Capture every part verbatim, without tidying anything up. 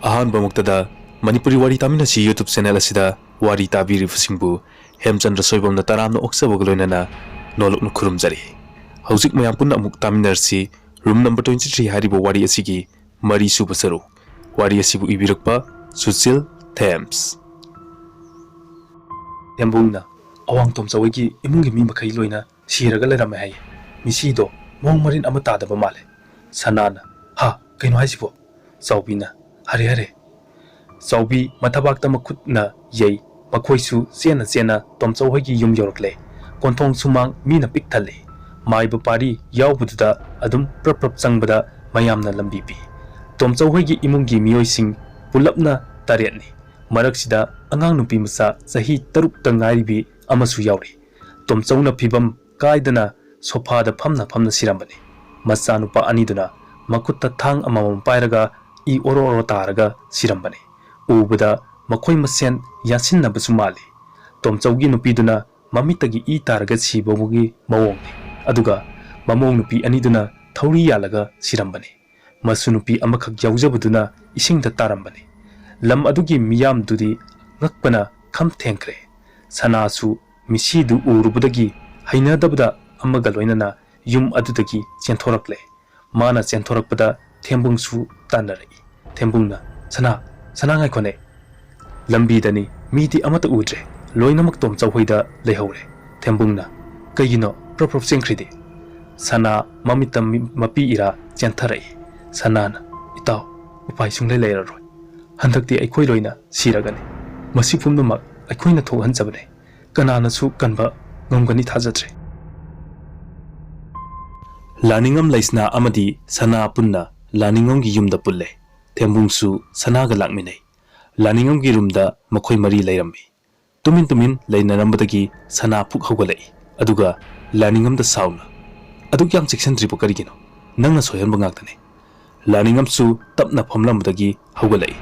ꯑꯍꯥꯟꯕꯃꯛꯇꯗ ꯃꯅꯤꯄꯨꯔꯤ ꯋꯥꯔꯤ ꯇꯥꯃꯤꯟꯅꯁꯤ YouTube channel ꯑꯁꯤꯗ ꯋꯥꯔꯤ ꯇꯥꯕꯤꯔꯤꯕꯁꯤꯡꯕꯨ ꯍꯦꯝꯆꯟꯗ꯭ꯔ ꯁꯣꯏꯕꯝꯅ ꯇꯔꯥꯝꯅ ꯑꯣꯛꯆꯕꯒ ꯂꯣꯏꯅꯅ ꯅꯣꯂꯨꯛꯅ ꯈꯨꯔꯨꯝꯖꯔꯤ꯫ ꯍꯧꯖꯤꯛ ꯃꯌꯥꯝ ꯄꯨꯟꯅ ꯑꯃꯨꯛ ꯇꯥꯃꯤꯟꯅꯔꯁꯤ꯫ Room number twenty three ꯍꯥꯏꯔꯤꯕ ꯋꯥꯔꯤ ꯑꯁꯤꯒꯤ ꯃꯔꯤꯁꯨꯕ ꯁꯔꯨꯛ꯫ ꯋꯥꯔꯤ ꯑꯁꯤꯕꯨ ꯏꯕꯤꯔꯛꯄ ꯁꯨꯁꯤꯜ ꯊꯦꯝꯁ꯫ ꯊꯦꯝꯕꯨꯡꯅ ꯑꯋꯥꯡ ꯇꯣꯝꯆꯧ ꯍꯣꯏꯒꯤ ꯏꯃꯨꯡꯒꯤ ꯃꯤ ꯃꯈꯩ ꯂꯣꯏꯅ ꯁꯤꯔꯒ ꯂꯩꯔꯝꯃꯦ ꯍꯥꯏꯌꯦ꯫ ꯃꯤꯁꯤꯗꯣ ꯃꯑꯣꯡ ꯃꯔꯤꯟ ꯑꯃ ꯇꯥꯗꯕ ꯃꯥꯜꯂꯦ꯫ ꯁꯅꯥꯅ, "ꯍꯥ, ꯀꯩꯅꯣ ꯍꯥꯏꯁꯤꯕꯣ?" ꯆꯥꯎꯕꯤꯅ, "ꯍꯔꯦ, ꯍꯔꯦ!" ꯆꯥꯎꯕꯤ ꯃꯊꯕꯥꯛꯇ ꯃꯈꯨꯠꯅ ꯌꯩ꯫ ꯃꯈꯣꯏꯁꯨ ꯆꯦꯟꯅ ꯆꯦꯟꯅ ꯇꯣꯝꯆꯧ ꯍꯣꯏꯒꯤ ꯌꯨꯝ ꯌꯧꯔꯛꯂꯦ꯫ ꯀꯣꯟꯊꯣꯡ ꯁꯨꯃꯥꯡ ꯃꯤꯅ ꯄꯤꯛ ꯊꯜꯂꯦ꯫ ꯃꯥꯏꯕ ꯄꯥꯔꯤ ꯌꯥꯎꯕꯗꯨꯗ ꯑꯗꯨꯝ ꯄ꯭ꯔꯞ ꯄ꯭ꯔꯞ ꯆꯪꯕꯗ ꯃꯌꯥꯝꯅ ꯂꯝꯕꯤ ꯄꯤ꯫ ꯇꯣꯝꯆꯧ ꯍꯣꯏꯒꯤ ꯏꯃꯨꯡꯒꯤ ꯃꯤꯑꯣꯏꯁꯤꯡ ꯄꯨꯂꯞꯅ ꯇꯔꯦꯠꯅꯤ꯫ ꯃꯔꯛꯁꯤꯗ ꯑꯉꯥꯡ ꯅꯨꯄꯤ ꯃꯆꯥ ꯆꯍꯤ ꯇꯔꯨꯛꯇ ꯉꯥꯏꯔꯤꯕꯤ ꯑꯃꯁꯨ ꯌꯥꯎꯔꯤ꯫ ꯇꯣꯝꯆꯧꯅ ꯐꯤꯕꯝ ꯀꯥꯏꯗꯅ ꯁꯣꯐꯥꯗ ꯐꯝꯅ ꯐꯝꯅ ꯁꯤꯔꯝꯕꯅꯤ꯫ ꯃꯆꯥꯅꯨꯄꯥ ꯑꯅꯤꯗꯨꯅ ꯃꯈꯨꯠꯇ ꯊꯥꯡ ꯑꯃꯃꯝ ꯄꯥꯏꯔꯒ ꯏ ꯑꯣꯔꯣ ꯑꯣꯔꯣ ꯇꯥꯔꯒ ꯁꯤꯔꯝꯕꯅꯤ꯫ ꯎꯕꯗ ꯃꯈꯣꯏ ꯃꯁꯦꯟ ꯌꯥꯟꯁꯤꯟꯅꯕꯁꯨ ꯃꯥꯜꯂꯤ꯫ ꯇꯣꯝꯆꯧꯒꯤ ꯅꯨꯄꯤꯗꯨꯅ ꯃꯃꯤꯠꯇꯒꯤ ꯏ ꯇꯥꯔꯒ ꯁꯤꯕꯒꯤ ꯃꯑꯣꯡꯅꯤ꯫ ꯑꯗꯨꯒ ꯃꯃꯧ ꯅꯨꯄꯤ ꯑꯅꯤꯗꯨꯅ ꯊꯧꯔꯤ ꯌꯥꯜꯂꯒ ꯁꯤꯔꯝꯕꯅꯤ꯫ ꯃꯁꯨ ꯅꯨꯄꯤ ꯑꯃꯈꯛ ꯌꯥꯎꯖꯕꯗꯨꯅ ꯏꯁꯤꯡꯗ ꯇꯥꯔꯝꯕꯅꯤ꯫ ꯂꯝ ꯑꯗꯨꯒꯤ ꯃꯤꯌꯥꯝꯗꯨꯗꯤ ꯉꯛꯄꯅ ꯈꯝ ꯊꯦꯡꯈ꯭ꯔꯦ꯫ ꯁꯅꯥꯁꯨ ꯃꯤꯁꯤꯗꯨ ꯎꯔꯨꯕꯗꯒꯤ ꯍꯩꯅꯗꯕꯗ ꯑꯃꯒ ꯂꯣꯏꯅꯅ ꯌꯨꯝ ꯑꯗꯨꯗꯒꯤ ꯆꯦꯟꯊꯣꯔꯛꯂꯦ꯫ ꯃꯥꯅ ꯆꯦꯟꯊꯣꯔꯛꯄꯗ ꯊꯦꯝꯕꯨꯡꯁꯨ ꯇꯥꯟꯅꯔꯛꯏ꯫ ꯊꯦꯝꯕꯨꯡꯅ, "ꯁꯅꯥ, ꯁꯅꯥ ꯉꯥꯏꯈꯣꯅꯦ!" ꯂꯝꯕꯤꯗꯅꯤ, ꯃꯤꯗꯤ ꯑꯃꯠꯇ ꯎꯗ꯭ꯔꯦ꯫ ꯂꯣꯏꯅꯃꯛ ꯇꯣꯝꯆꯧ ꯍꯣꯏꯗ ꯂꯩꯍꯧꯔꯦ꯫ ꯊꯦꯝꯕꯨꯡꯅ, "ꯀꯩꯒꯤꯅꯣ ꯄ꯭ꯔꯞ ꯄ꯭ꯔꯞ ꯆꯦꯟꯈ꯭ꯔꯤꯗꯤ?" ꯁꯅꯥ ꯃꯃꯤꯠꯇ ꯃꯤ-, ꯃꯄꯤ ꯏꯔꯥ ꯆꯦꯟꯊꯔꯛꯏ꯫ ꯁꯅꯥꯅ, "ꯏꯇꯥꯎ, ꯎꯄꯥꯏ ꯁꯨꯡꯂꯩ ꯂꯩꯔꯔꯣꯏ꯫ ꯍꯟꯗꯛꯇꯤ ꯑꯩꯈꯣꯏ ꯂꯣꯏꯅ ꯁꯤꯔꯒꯅꯤ꯫ ꯃꯁꯤ ꯄꯨꯝꯅꯃꯛ ꯑꯩꯈꯣꯏꯅ ꯊꯣꯛꯍꯟꯖꯕꯅꯦ꯫ ꯀꯅꯥꯅꯁꯨ ꯀꯟꯕ ꯉꯝꯒꯅꯤ ꯊꯥꯖꯗ꯭ꯔꯦ꯫" ꯂꯥꯅꯤꯡꯉꯝ, ꯂꯩꯁꯅꯥ ꯑꯃꯗꯤ ꯁꯅꯥ ꯄꯨꯟꯅ ꯂꯥꯅꯤꯡꯉꯝꯒꯤ ꯌꯨꯝꯗ ꯄꯨꯜꯂꯦ꯫ ꯊꯦꯝꯕꯨꯡꯁꯨ ꯁꯅꯥꯒ ꯂꯥꯛꯃꯤꯟꯅꯩ꯫ ꯂꯥꯅꯤꯡꯉꯝꯒꯤ ꯔꯨꯝꯗ ꯃꯈꯣꯏ ꯃꯔꯤ ꯂꯩꯔꯝꯃꯤ꯫ ꯇꯨꯃꯤꯟ ꯇꯨꯃꯤꯟ ꯂꯩꯅꯔꯝꯕꯗꯒꯤ ꯁꯅꯥ ꯐꯨꯛ ꯍꯧꯒꯠꯂꯛꯏ꯫ ꯑꯗꯨꯒ ꯂꯥꯅꯤꯡꯉꯝꯗ ꯁꯥꯎꯅ, "ꯑꯗꯨꯛ ꯌꯥꯝ ꯆꯦꯛꯁꯤꯟꯗ꯭ꯔꯤꯕ ꯀꯔꯤꯒꯤꯅꯣ? ꯅꯪꯅ ꯁꯣꯏꯍꯟꯕ ꯉꯥꯛꯇꯅꯤ꯫" ꯂꯥꯅꯤꯡꯉꯝꯁꯨ ꯇꯞꯅ ꯐꯝꯂꯝꯕꯗꯒꯤ ꯍꯧꯒꯠꯂꯛꯏ꯫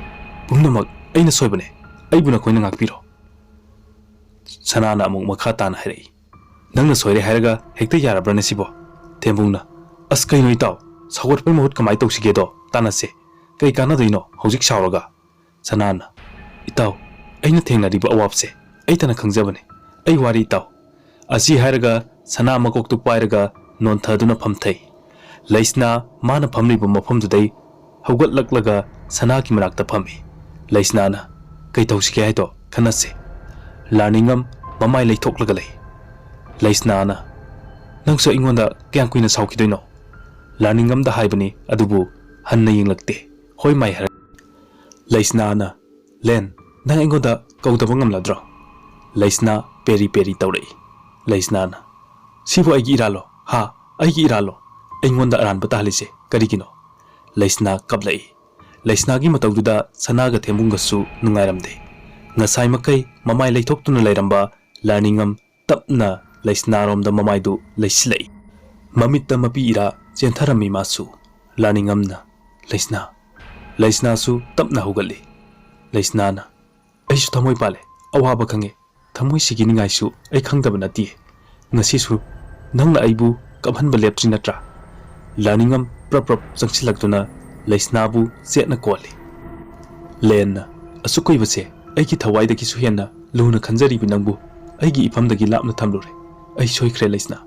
"ꯄꯨꯝꯅꯃꯛ ꯑꯩꯅ ꯁꯣꯏꯕꯅꯦ꯫ ꯑꯩꯕꯨ ꯅꯈꯣꯏꯅ ꯉꯥꯛꯄꯤꯔꯣ꯫" ꯁꯅꯥꯅ ꯑꯃꯨꯛ ꯃꯈꯥ ꯇꯥꯅ ꯍꯥꯏꯔꯛꯏ꯫ "ꯅꯪꯅ ꯁꯣꯏꯔꯦ ꯍꯥꯏꯔꯒ ꯍꯦꯛꯇ ꯌꯥꯔꯕ꯭ꯔꯅꯦ ꯁꯤꯕꯣ?" ꯊꯦꯝꯕꯨꯡꯅ, "ꯑꯁ, ꯀꯩꯅꯣ ꯏꯇꯥꯎ, ꯁꯥꯎꯒꯠꯄꯩ ꯃꯍꯨꯠ ꯀꯃꯥꯏ ꯇꯧꯁꯤꯒꯦꯗꯣ ꯇꯥꯟꯅꯁꯦ꯫ "ꯀꯩ ꯀꯥꯟꯅꯗꯣꯏꯅꯣ ꯍꯧꯖꯤꯛ ꯁꯥꯎꯔꯒ?" ꯁꯅꯥꯅ, "ꯏꯇꯥꯎ, ꯑꯩꯅ ꯊꯦꯡꯅꯔꯤꯕ ꯑꯋꯥꯕꯁꯦ ꯑꯩꯇꯅ ꯈꯪꯖꯕꯅꯤ꯫ ꯑꯩ ꯋꯥꯔꯤ ꯏꯇꯥꯎ꯫" ꯑꯁꯤ ꯍꯥꯏꯔꯒ ꯁꯅꯥ ꯃꯀꯣꯛꯇꯨ ꯄꯥꯏꯔꯒ ꯅꯣꯟꯊꯗꯨꯅ ꯐꯝꯊꯩ꯫ ꯂꯩꯁꯅꯥ ꯃꯥꯅ ꯐꯝꯂꯤꯕ ꯃꯐꯝꯗꯨꯗꯩ ꯍꯧꯒꯠꯂꯛꯂꯒ ꯁꯅꯥꯒꯤ ꯃꯅꯥꯛꯇ ꯐꯝꯃꯤ꯫ ꯂꯩꯁꯅꯥꯅ, "ꯀꯩ ꯇꯧꯁꯤꯒꯦ ꯍꯥꯏꯗꯣ ꯈꯟꯅꯁꯦ꯫" ꯂꯥꯅꯤꯡꯉꯝ ꯃꯃꯥꯏ ꯂꯩꯊꯣꯛꯂꯒ ꯂꯩ꯫ ꯂꯩꯁꯅꯥꯅ, "ꯅꯪꯁꯨ ꯑꯩꯉꯣꯟꯗ ꯀꯌꯥꯝ ꯀꯨꯏꯅ ꯁꯥꯎꯈꯤꯗꯣꯏꯅꯣ?" ꯂꯥꯅꯤꯡꯉꯝꯗ ꯍꯥꯏꯕꯅꯤ, ꯑꯗꯨꯕꯨ ꯍꯟꯅ ꯌꯦꯡꯂꯛꯇꯦ꯫ ꯍꯣꯏ ꯃꯥꯏ ꯍꯥꯏꯔꯛ꯫ ꯂꯩꯁꯅꯥꯅ, "ꯂꯦꯟ, ꯅꯪ ꯑꯩꯉꯣꯟꯗ ꯀꯧꯗꯕ ꯉꯝꯂꯗ꯭ꯔꯣ?" ꯂꯩꯁꯅꯥ ꯄꯦꯔꯤ ꯄꯦꯔꯤ ꯇꯧꯔꯛꯏ꯫ ꯂꯩꯁꯅꯥꯅ, "ꯁꯤꯕꯨ ꯑꯩꯒꯤ ꯏꯔꯥꯜꯂꯣ? ꯍꯥ? ꯑꯩꯒꯤ ꯏꯔꯥꯜꯂꯣ? ꯑꯩꯉꯣꯟꯗ ꯑꯔꯥꯟꯕ ꯇꯥꯍꯜꯂꯤꯁꯦ ꯀꯔꯤꯒꯤꯅꯣ?" ꯂꯩꯁꯅꯥ ꯀꯞꯂꯛꯏ꯫ ꯂꯩꯁꯅꯥꯒꯤ ꯃꯇꯧꯗꯨꯗ ꯁꯅꯥꯒ ꯊꯦꯝꯕꯨꯡꯒꯁꯨ ꯅꯨꯡꯉꯥꯏꯔꯝꯗꯦ꯫ ꯉꯁꯥꯏ ꯃꯈꯩ ꯃꯃꯥꯏ ꯂꯩꯊꯣꯛꯇꯨꯅ ꯂꯩꯔꯝꯕ ꯂꯥꯅꯤꯡꯉꯝ ꯇꯞꯅ ꯂꯩꯁꯅꯥꯔꯣꯝꯗ ꯃꯃꯥꯏꯗꯨ ꯂꯩꯁꯤꯜꯂꯛꯏ꯫ ꯃꯃꯤꯠꯇ ꯃꯄꯤ ꯏꯔꯥ ꯆꯦꯟꯊꯔꯝꯃꯤ ꯃꯥꯁꯨ꯫ ꯂꯥꯅꯤꯡꯉꯝꯅ, "ꯂꯩꯁꯅꯥ, ꯂꯩꯁꯅꯥꯁꯨ ꯇꯞꯅ ꯍꯧꯒꯠꯂꯤ꯫" ꯂꯩꯁꯅꯥꯅ, "ꯑꯩꯁꯨ ꯊꯃꯣꯏ ꯄꯥꯜꯂꯦ, ꯑꯋꯥꯕ ꯈꯪꯉꯦ꯫ ꯊꯃꯣꯏ ꯁꯤꯈꯤꯅꯤꯡꯉꯥꯏꯁꯨ ꯑꯩ ꯈꯪꯗꯕ ꯅꯠꯇꯦ꯫ ꯉꯁꯤꯁꯨ ꯅꯪꯅ ꯑꯩꯕꯨ ꯀꯞꯍꯟꯕ ꯂꯦꯞꯇ꯭ꯔꯤ ꯅꯠꯇ꯭ꯔꯥ?" ꯂꯥꯅꯤꯡꯉꯝ ꯄ꯭ꯔꯞ ꯄ꯭ꯔꯞ ꯆꯪꯁꯤꯜꯂꯛꯇꯨꯅ ꯂꯩꯁꯅꯥꯕꯨ ꯆꯦꯠꯅ ꯀꯣꯜꯂꯤ꯫ ꯂꯦꯟꯅ, "ꯑꯁꯨꯛ ꯀꯨꯏꯕꯁꯦ ꯑꯩꯒꯤ ꯊꯋꯥꯏꯗꯒꯤꯁꯨ ꯍꯦꯟꯅ ꯂꯨꯅ ꯈꯟꯖꯔꯤꯕ ꯅꯪꯕꯨ ꯑꯩꯒꯤ ꯏꯐꯝꯗꯒꯤ ꯂꯥꯞꯅ ꯊꯝꯂꯨꯔꯦ꯫ ꯑꯩ ꯁꯣꯏꯈ꯭ꯔꯦ ꯂꯩꯁꯅꯥ꯫"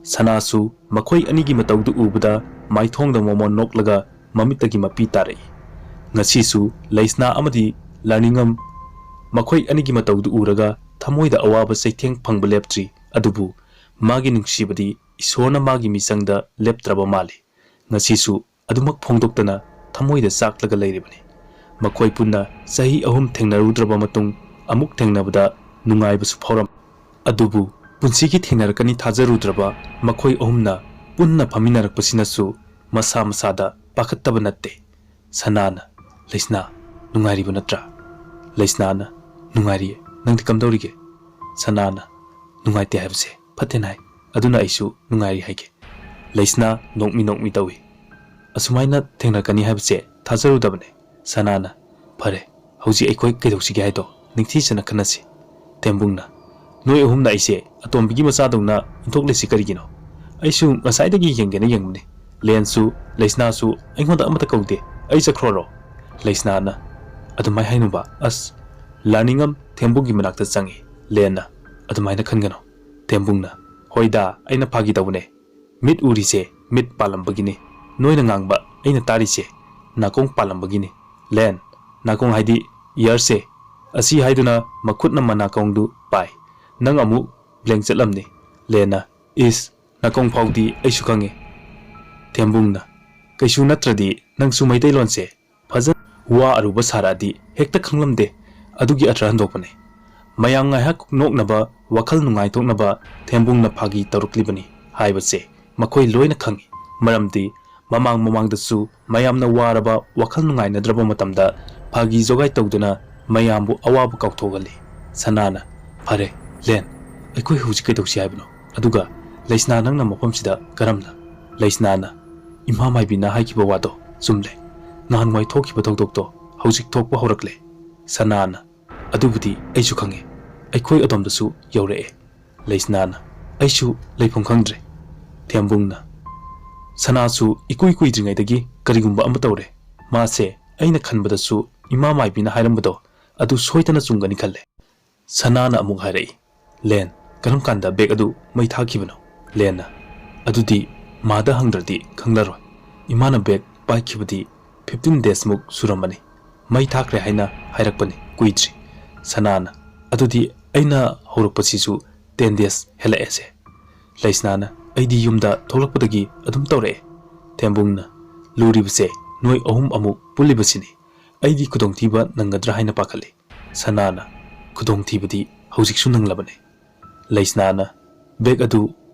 ꯁꯅꯥꯁꯨ ꯃꯈꯣꯏ ꯑꯅꯤꯒꯤ ꯃꯇꯧꯗꯨ ꯎꯕꯗ ꯃꯥꯏꯊꯣꯡꯗ ꯃꯣꯃꯣꯟ ꯅꯣꯛꯂꯒ ꯃꯃꯤꯠꯇꯒꯤ ꯃꯄꯤ ꯇꯥꯔꯛꯏ꯫ ꯉꯁꯤꯁꯨ ꯂꯩꯁꯅꯥ ꯑꯃꯗꯤ ꯂꯥꯅꯤꯡꯉꯝ ꯃꯈꯣꯏ ꯑꯅꯤꯒꯤ ꯃꯇꯧꯗꯨ ꯎꯔꯒ ꯊꯃꯣꯏꯗ ꯑꯋꯥꯕ ꯆꯩꯊꯦꯡ ꯐꯪꯕ ꯂꯦꯞꯇ꯭ꯔꯤ꯫ ꯑꯗꯨꯕꯨ ꯃꯥꯒꯤ ꯅꯨꯡꯁꯤꯕꯗꯤ ꯏꯁꯣꯔꯅ ꯃꯥꯒꯤ ꯃꯤꯆꯪꯗ ꯂꯦꯞꯇ꯭ꯔꯕ ꯃꯥꯜꯂꯤ꯫ ꯉꯁꯤꯁꯨ ꯑꯗꯨꯃꯛ ꯐꯣꯡꯗꯣꯛꯇꯅ ꯊꯃꯣꯏꯗ ꯆꯥꯛꯂꯒ ꯂꯩꯔꯤꯕꯅꯤ꯫ ꯃꯈꯣꯏ ꯄꯨꯟꯅ ꯆꯍꯤ ꯑꯍꯨꯝ ꯊꯦꯡꯅꯔꯨꯗ꯭ꯔꯕ ꯃꯇꯨꯡ ꯑꯃꯨꯛ ꯊꯦꯡꯅꯕꯗ ꯅꯨꯡꯉꯥꯏꯕꯁꯨ ꯐꯥꯎꯔꯝꯃꯤ꯫ ꯑꯗꯨꯕꯨ ꯄꯨꯟꯁꯤꯒꯤ ꯊꯦꯡꯅꯔꯛꯀꯅꯤ ꯊꯥꯖꯔꯨꯗ꯭ꯔꯕ ꯃꯈꯣꯏ ꯑꯍꯨꯝꯅ ꯄꯨꯟꯅ ꯐꯝꯃꯤꯟꯅꯔꯛꯄꯁꯤꯅꯁꯨ ꯃꯁꯥ ꯃꯁꯥꯗ ꯄꯥꯈꯠꯇꯕ ꯅꯠꯇꯦ꯫ ꯁꯅꯥꯅ, "ꯂꯩꯁꯅꯥ, ꯅꯨꯡꯉꯥꯏꯔꯤꯕ ꯅꯠꯇ꯭ꯔꯥ?" ꯂꯩꯁꯅꯥꯅ, "ꯅꯨꯡꯉꯥꯏꯔꯤꯌꯦ, ꯅꯪꯗꯤ ꯀꯝꯗꯧꯔꯤꯒꯦ?" ꯁꯅꯥꯅ, "ꯅꯨꯡꯉꯥꯏꯇꯦ ꯍꯥꯏꯕꯁꯦ ꯐꯠꯇꯦꯅ ꯍꯥꯏ, ꯑꯗꯨꯅ ꯑꯩꯁꯨ ꯅꯨꯡꯉꯥꯏꯔꯤ ꯍꯥꯏꯒꯦ꯫" ꯂꯩꯁꯅꯥ ꯅꯣꯛꯃꯤ ꯅꯣꯛꯃꯤ ꯇꯧꯏ꯫ "ꯑꯁꯨꯃꯥꯏꯅ ꯊꯦꯡꯅꯔꯛꯀꯅꯤ ꯍꯥꯏꯕꯁꯦ ꯊꯥꯖꯔꯨꯗꯕꯅꯦ꯫" ꯁꯅꯥꯅ, "ꯐꯔꯦ, ꯍꯧꯖꯤꯛ ꯑꯩꯈꯣꯏ ꯀꯩꯗꯧꯁꯤꯒꯦ ꯍꯥꯏꯗꯣ ꯅꯤꯡꯊꯤꯖꯅ ꯈꯟꯅꯁꯤ꯫" ꯊꯦꯝꯕꯨꯡꯅ, "ꯅꯣꯏ ꯑꯍꯨꯝꯅ ꯑꯩꯁꯦ ꯑꯇꯣꯝꯕꯤꯒꯤ ꯃꯆꯥꯗꯧꯅ ꯏꯟꯊꯣꯛꯂꯤꯁꯤ ꯀꯔꯤꯒꯤꯅꯣ? ꯑꯩꯁꯨ ꯉꯁꯥꯏꯗꯒꯤ ꯌꯦꯡꯒꯦꯅ ꯌꯦꯡꯕꯅꯤ꯫ ꯂꯦꯟꯁꯨ, ꯂꯩꯁꯅꯥꯁꯨ ꯑꯩꯉꯣꯟꯗ ꯑꯃꯠꯇ ꯀꯧꯗꯦ꯫ ꯑꯩ ꯆꯠꯈ꯭ꯔꯣꯔꯣ?" ꯂꯩꯁꯅꯥꯅ, "ꯑꯗꯨꯃꯥꯏ ꯍꯥꯏꯅꯨꯕ, ꯑꯁ!" ꯂꯥꯅꯤꯡꯉꯝ ꯊꯦꯝꯕꯨꯡꯒꯤ ꯃꯅꯥꯛꯇ ꯆꯪꯉꯤ꯫ ꯂꯦꯟꯅ, "ꯑꯗꯨꯃꯥꯏꯅ ꯈꯟꯒꯅꯨ꯫" ꯊꯦꯝꯕꯨꯡꯅ, "ꯍꯣꯏꯗ, ꯑꯩꯅ ꯐꯥꯒꯤ ꯇꯧꯕꯅꯦ꯫ ꯃꯤꯠ ꯎꯔꯤꯁꯦ ꯃꯤꯠ ꯄꯥꯜꯂꯝꯕꯒꯤꯅꯤ꯫ ꯅꯣꯏꯅ ꯉꯥꯡꯕ ꯑꯩꯅ ꯇꯥꯔꯤꯁꯦ ꯅꯥꯀꯣꯡ ꯄꯥꯜꯂꯝꯕꯒꯤꯅꯤ꯫ ꯂꯦꯟ, ꯅꯥꯀꯣꯡ ꯍꯥꯏꯗꯤ ꯏꯌꯔꯁꯦ꯫" ꯑꯁꯤ ꯍꯥꯏꯗꯨꯅ ꯃꯈꯨꯠꯅ ꯃꯅꯥꯀꯣꯡꯗꯨ ꯄꯥꯏ꯫ "ꯅꯪ ꯑꯃꯨꯛ ꯕ꯭ꯂꯦꯡ ꯆꯠꯂꯝꯅꯤ꯫" ꯂꯦꯟꯅ, "ꯏꯁ, ꯅꯥꯀꯣꯡ ꯐꯥꯎꯗꯤ ꯑꯩꯁꯨ ꯈꯪꯉꯤ꯫" ꯊꯦꯝꯕꯨꯡꯅ, "ꯀꯩꯁꯨ ꯅꯠꯇ꯭ꯔꯗꯤ ꯅꯪꯁꯨ ꯃꯩꯇꯩꯂꯣꯟꯁꯦ ꯐꯖꯅ ꯋꯥ ꯑꯔꯨꯕ ꯁꯥꯔꯛꯑꯗꯤ ꯍꯦꯛꯇ ꯈꯪꯂꯝꯗꯦ꯫ ꯑꯗꯨꯒꯤ ꯑꯊ꯭ꯔ ꯍꯟꯗꯣꯛꯄꯅꯦ꯫" ꯃꯌꯥꯝ ꯉꯥꯏꯍꯥꯛ ꯅꯣꯛꯅꯕ, ꯋꯥꯈꯜ ꯅꯨꯡꯉꯥꯏꯊꯣꯛꯅꯕ ꯊꯦꯝꯕꯨꯡꯅ ꯐꯥꯒꯤ ꯇꯧꯔꯛꯂꯤꯕꯅꯤ ꯍꯥꯏꯕꯁꯦ ꯃꯈꯣꯏ ꯂꯣꯏꯅ ꯈꯪꯏ꯫ ꯃꯔꯝꯗꯤ ꯃꯃꯥꯡ ꯃꯃꯥꯡꯗꯁꯨ ꯃꯌꯥꯝꯅ ꯋꯥꯔꯕ, ꯋꯥꯈꯜ ꯅꯨꯡꯉꯥꯏꯅꯗ꯭ꯔꯕ ꯃꯇꯝꯗ ꯐꯥꯒꯤ ꯖꯣꯒꯥꯏ ꯇꯧꯗꯨꯅ ꯃꯌꯥꯝꯕꯨ ꯑꯋꯥꯕ ꯀꯥꯎꯊꯣꯛꯍꯜꯂꯤ꯫ ꯁꯅꯥꯅ, "ꯐꯔꯦ, ꯂꯦꯟ, ꯑꯩꯈꯣꯏ ꯍꯧꯖꯤꯛ ꯀꯩꯗꯧꯁꯤ ꯍꯥꯏꯕꯅꯣ? ꯑꯗꯨꯒ ꯂꯩꯁꯅꯥ, ꯅꯪꯅ ꯃꯐꯝꯁꯤꯗ ꯀꯔꯝꯅ?" ꯂꯩꯁꯅꯥꯅ, "ꯏꯃꯥ ꯃꯥꯏꯕꯤꯅ ꯍꯥꯏꯈꯤꯕ ꯋꯥꯗꯣ ꯆꯨꯝꯂꯦ꯫ ꯅꯍꯥꯟꯋꯥꯏ ꯊꯣꯛꯈꯤꯕ ꯊꯧꯗꯣꯛꯇꯣ ꯍꯧꯖꯤꯛ ꯊꯣꯛꯄ ꯍꯧꯔꯛꯂꯦ꯫" ꯁꯅꯥꯅ, "ꯑꯗꯨꯕꯨꯗꯤ ꯑꯩꯁꯨ ꯈꯪꯉꯦ꯫ ꯑꯩꯈꯣꯏ ꯑꯗꯣꯝꯗꯁꯨ ꯌꯧꯔꯛꯑꯦ꯫" ꯂꯩꯁꯅꯥꯅ, "ꯑꯩꯁꯨ ꯂꯩꯐꯝ ꯈꯪꯗ꯭ꯔꯦ꯫" ꯊꯦꯝꯕꯨꯡꯅ, "ꯁꯅꯥꯁꯨ ꯏꯀꯨꯏ ꯀꯨꯏꯗ꯭ꯔꯤꯉꯩꯗꯒꯤ ꯀꯔꯤꯒꯨꯝꯕ ꯑꯃ ꯇꯧꯔꯦ꯫ ꯃꯥꯁꯦ ꯑꯩꯅ ꯈꯟꯕꯗꯁꯨ ꯏꯃꯥ ꯃꯥꯏꯕꯤꯅ ꯍꯥꯏꯔꯝꯕꯗꯣ ꯑꯗꯨ ꯁꯣꯏꯗꯅ ꯆꯨꯝꯒꯅꯤ ꯈꯜꯂꯦ꯫" ꯁꯅꯥꯅ ꯑꯃꯨꯛ ꯍꯥꯏꯔꯛꯏ, "ꯂꯦꯟ, ꯀꯔꯝ ꯀꯥꯟꯗ ꯕꯦꯒ ꯑꯗꯨ ꯃꯩ ꯊꯥꯈꯤꯕꯅꯣ?" ꯂꯦꯟꯅ, "ꯑꯗꯨꯗꯤ ꯃꯥꯗ ꯍꯪꯗ꯭ꯔꯗꯤ ꯈꯪꯂꯔꯣꯏ꯫ ꯏꯃꯥꯅ ꯕꯦꯒ ꯄꯥꯏꯈꯤꯕꯗꯤ ꯐꯤꯐꯇꯤꯟ ꯗꯦꯖꯃꯨꯛ ꯁꯨꯔꯝꯃꯅꯤ꯫ ꯃꯩ ꯊꯥꯈ꯭ꯔꯦ ꯍꯥꯏꯅ ꯍꯥꯏꯔꯛꯄꯅꯤ, ꯀꯨꯏꯗ꯭ꯔꯤ꯫" ꯁꯅꯥꯅ, "ꯑꯗꯨꯗꯤ ꯑꯩꯅ ꯍꯧꯔꯛꯄꯁꯤꯁꯨ ꯇꯦꯟ ꯗꯦꯖ ꯍꯦꯜꯂꯛꯑꯦꯁꯦ꯫" ꯂꯩꯁꯅꯥꯅ, "ꯑꯩꯗꯤ ꯌꯨꯝꯗ ꯊꯣꯛꯂꯛꯄꯗꯒꯤ ꯑꯗꯨꯝ ꯇꯧꯔꯛꯑꯦ꯫" ꯊꯦꯝꯕꯨꯡꯅ, "ꯂꯨꯔꯤꯕꯁꯦ ꯅꯣꯏ ꯑꯍꯨꯝ ꯑꯃꯨꯛ ꯄꯨꯜꯂꯤꯕꯁꯤꯅꯤ꯫ ꯑꯩꯗꯤ ꯈꯨꯗꯣꯡꯊꯤꯕ ꯅꯪꯒꯗ꯭ꯔꯥ ꯍꯥꯏꯅ ꯄꯥꯈꯠꯂꯤ꯫" ꯁꯅꯥꯅ, "ꯈꯨꯗꯣꯡꯊꯤꯕꯗꯤ ꯍꯧꯖꯤꯛꯁꯨ ꯅꯪꯂꯕꯅꯤ꯫" ꯂꯩꯁꯅꯥꯅ, "ꯕꯦꯒ ꯑꯗꯨ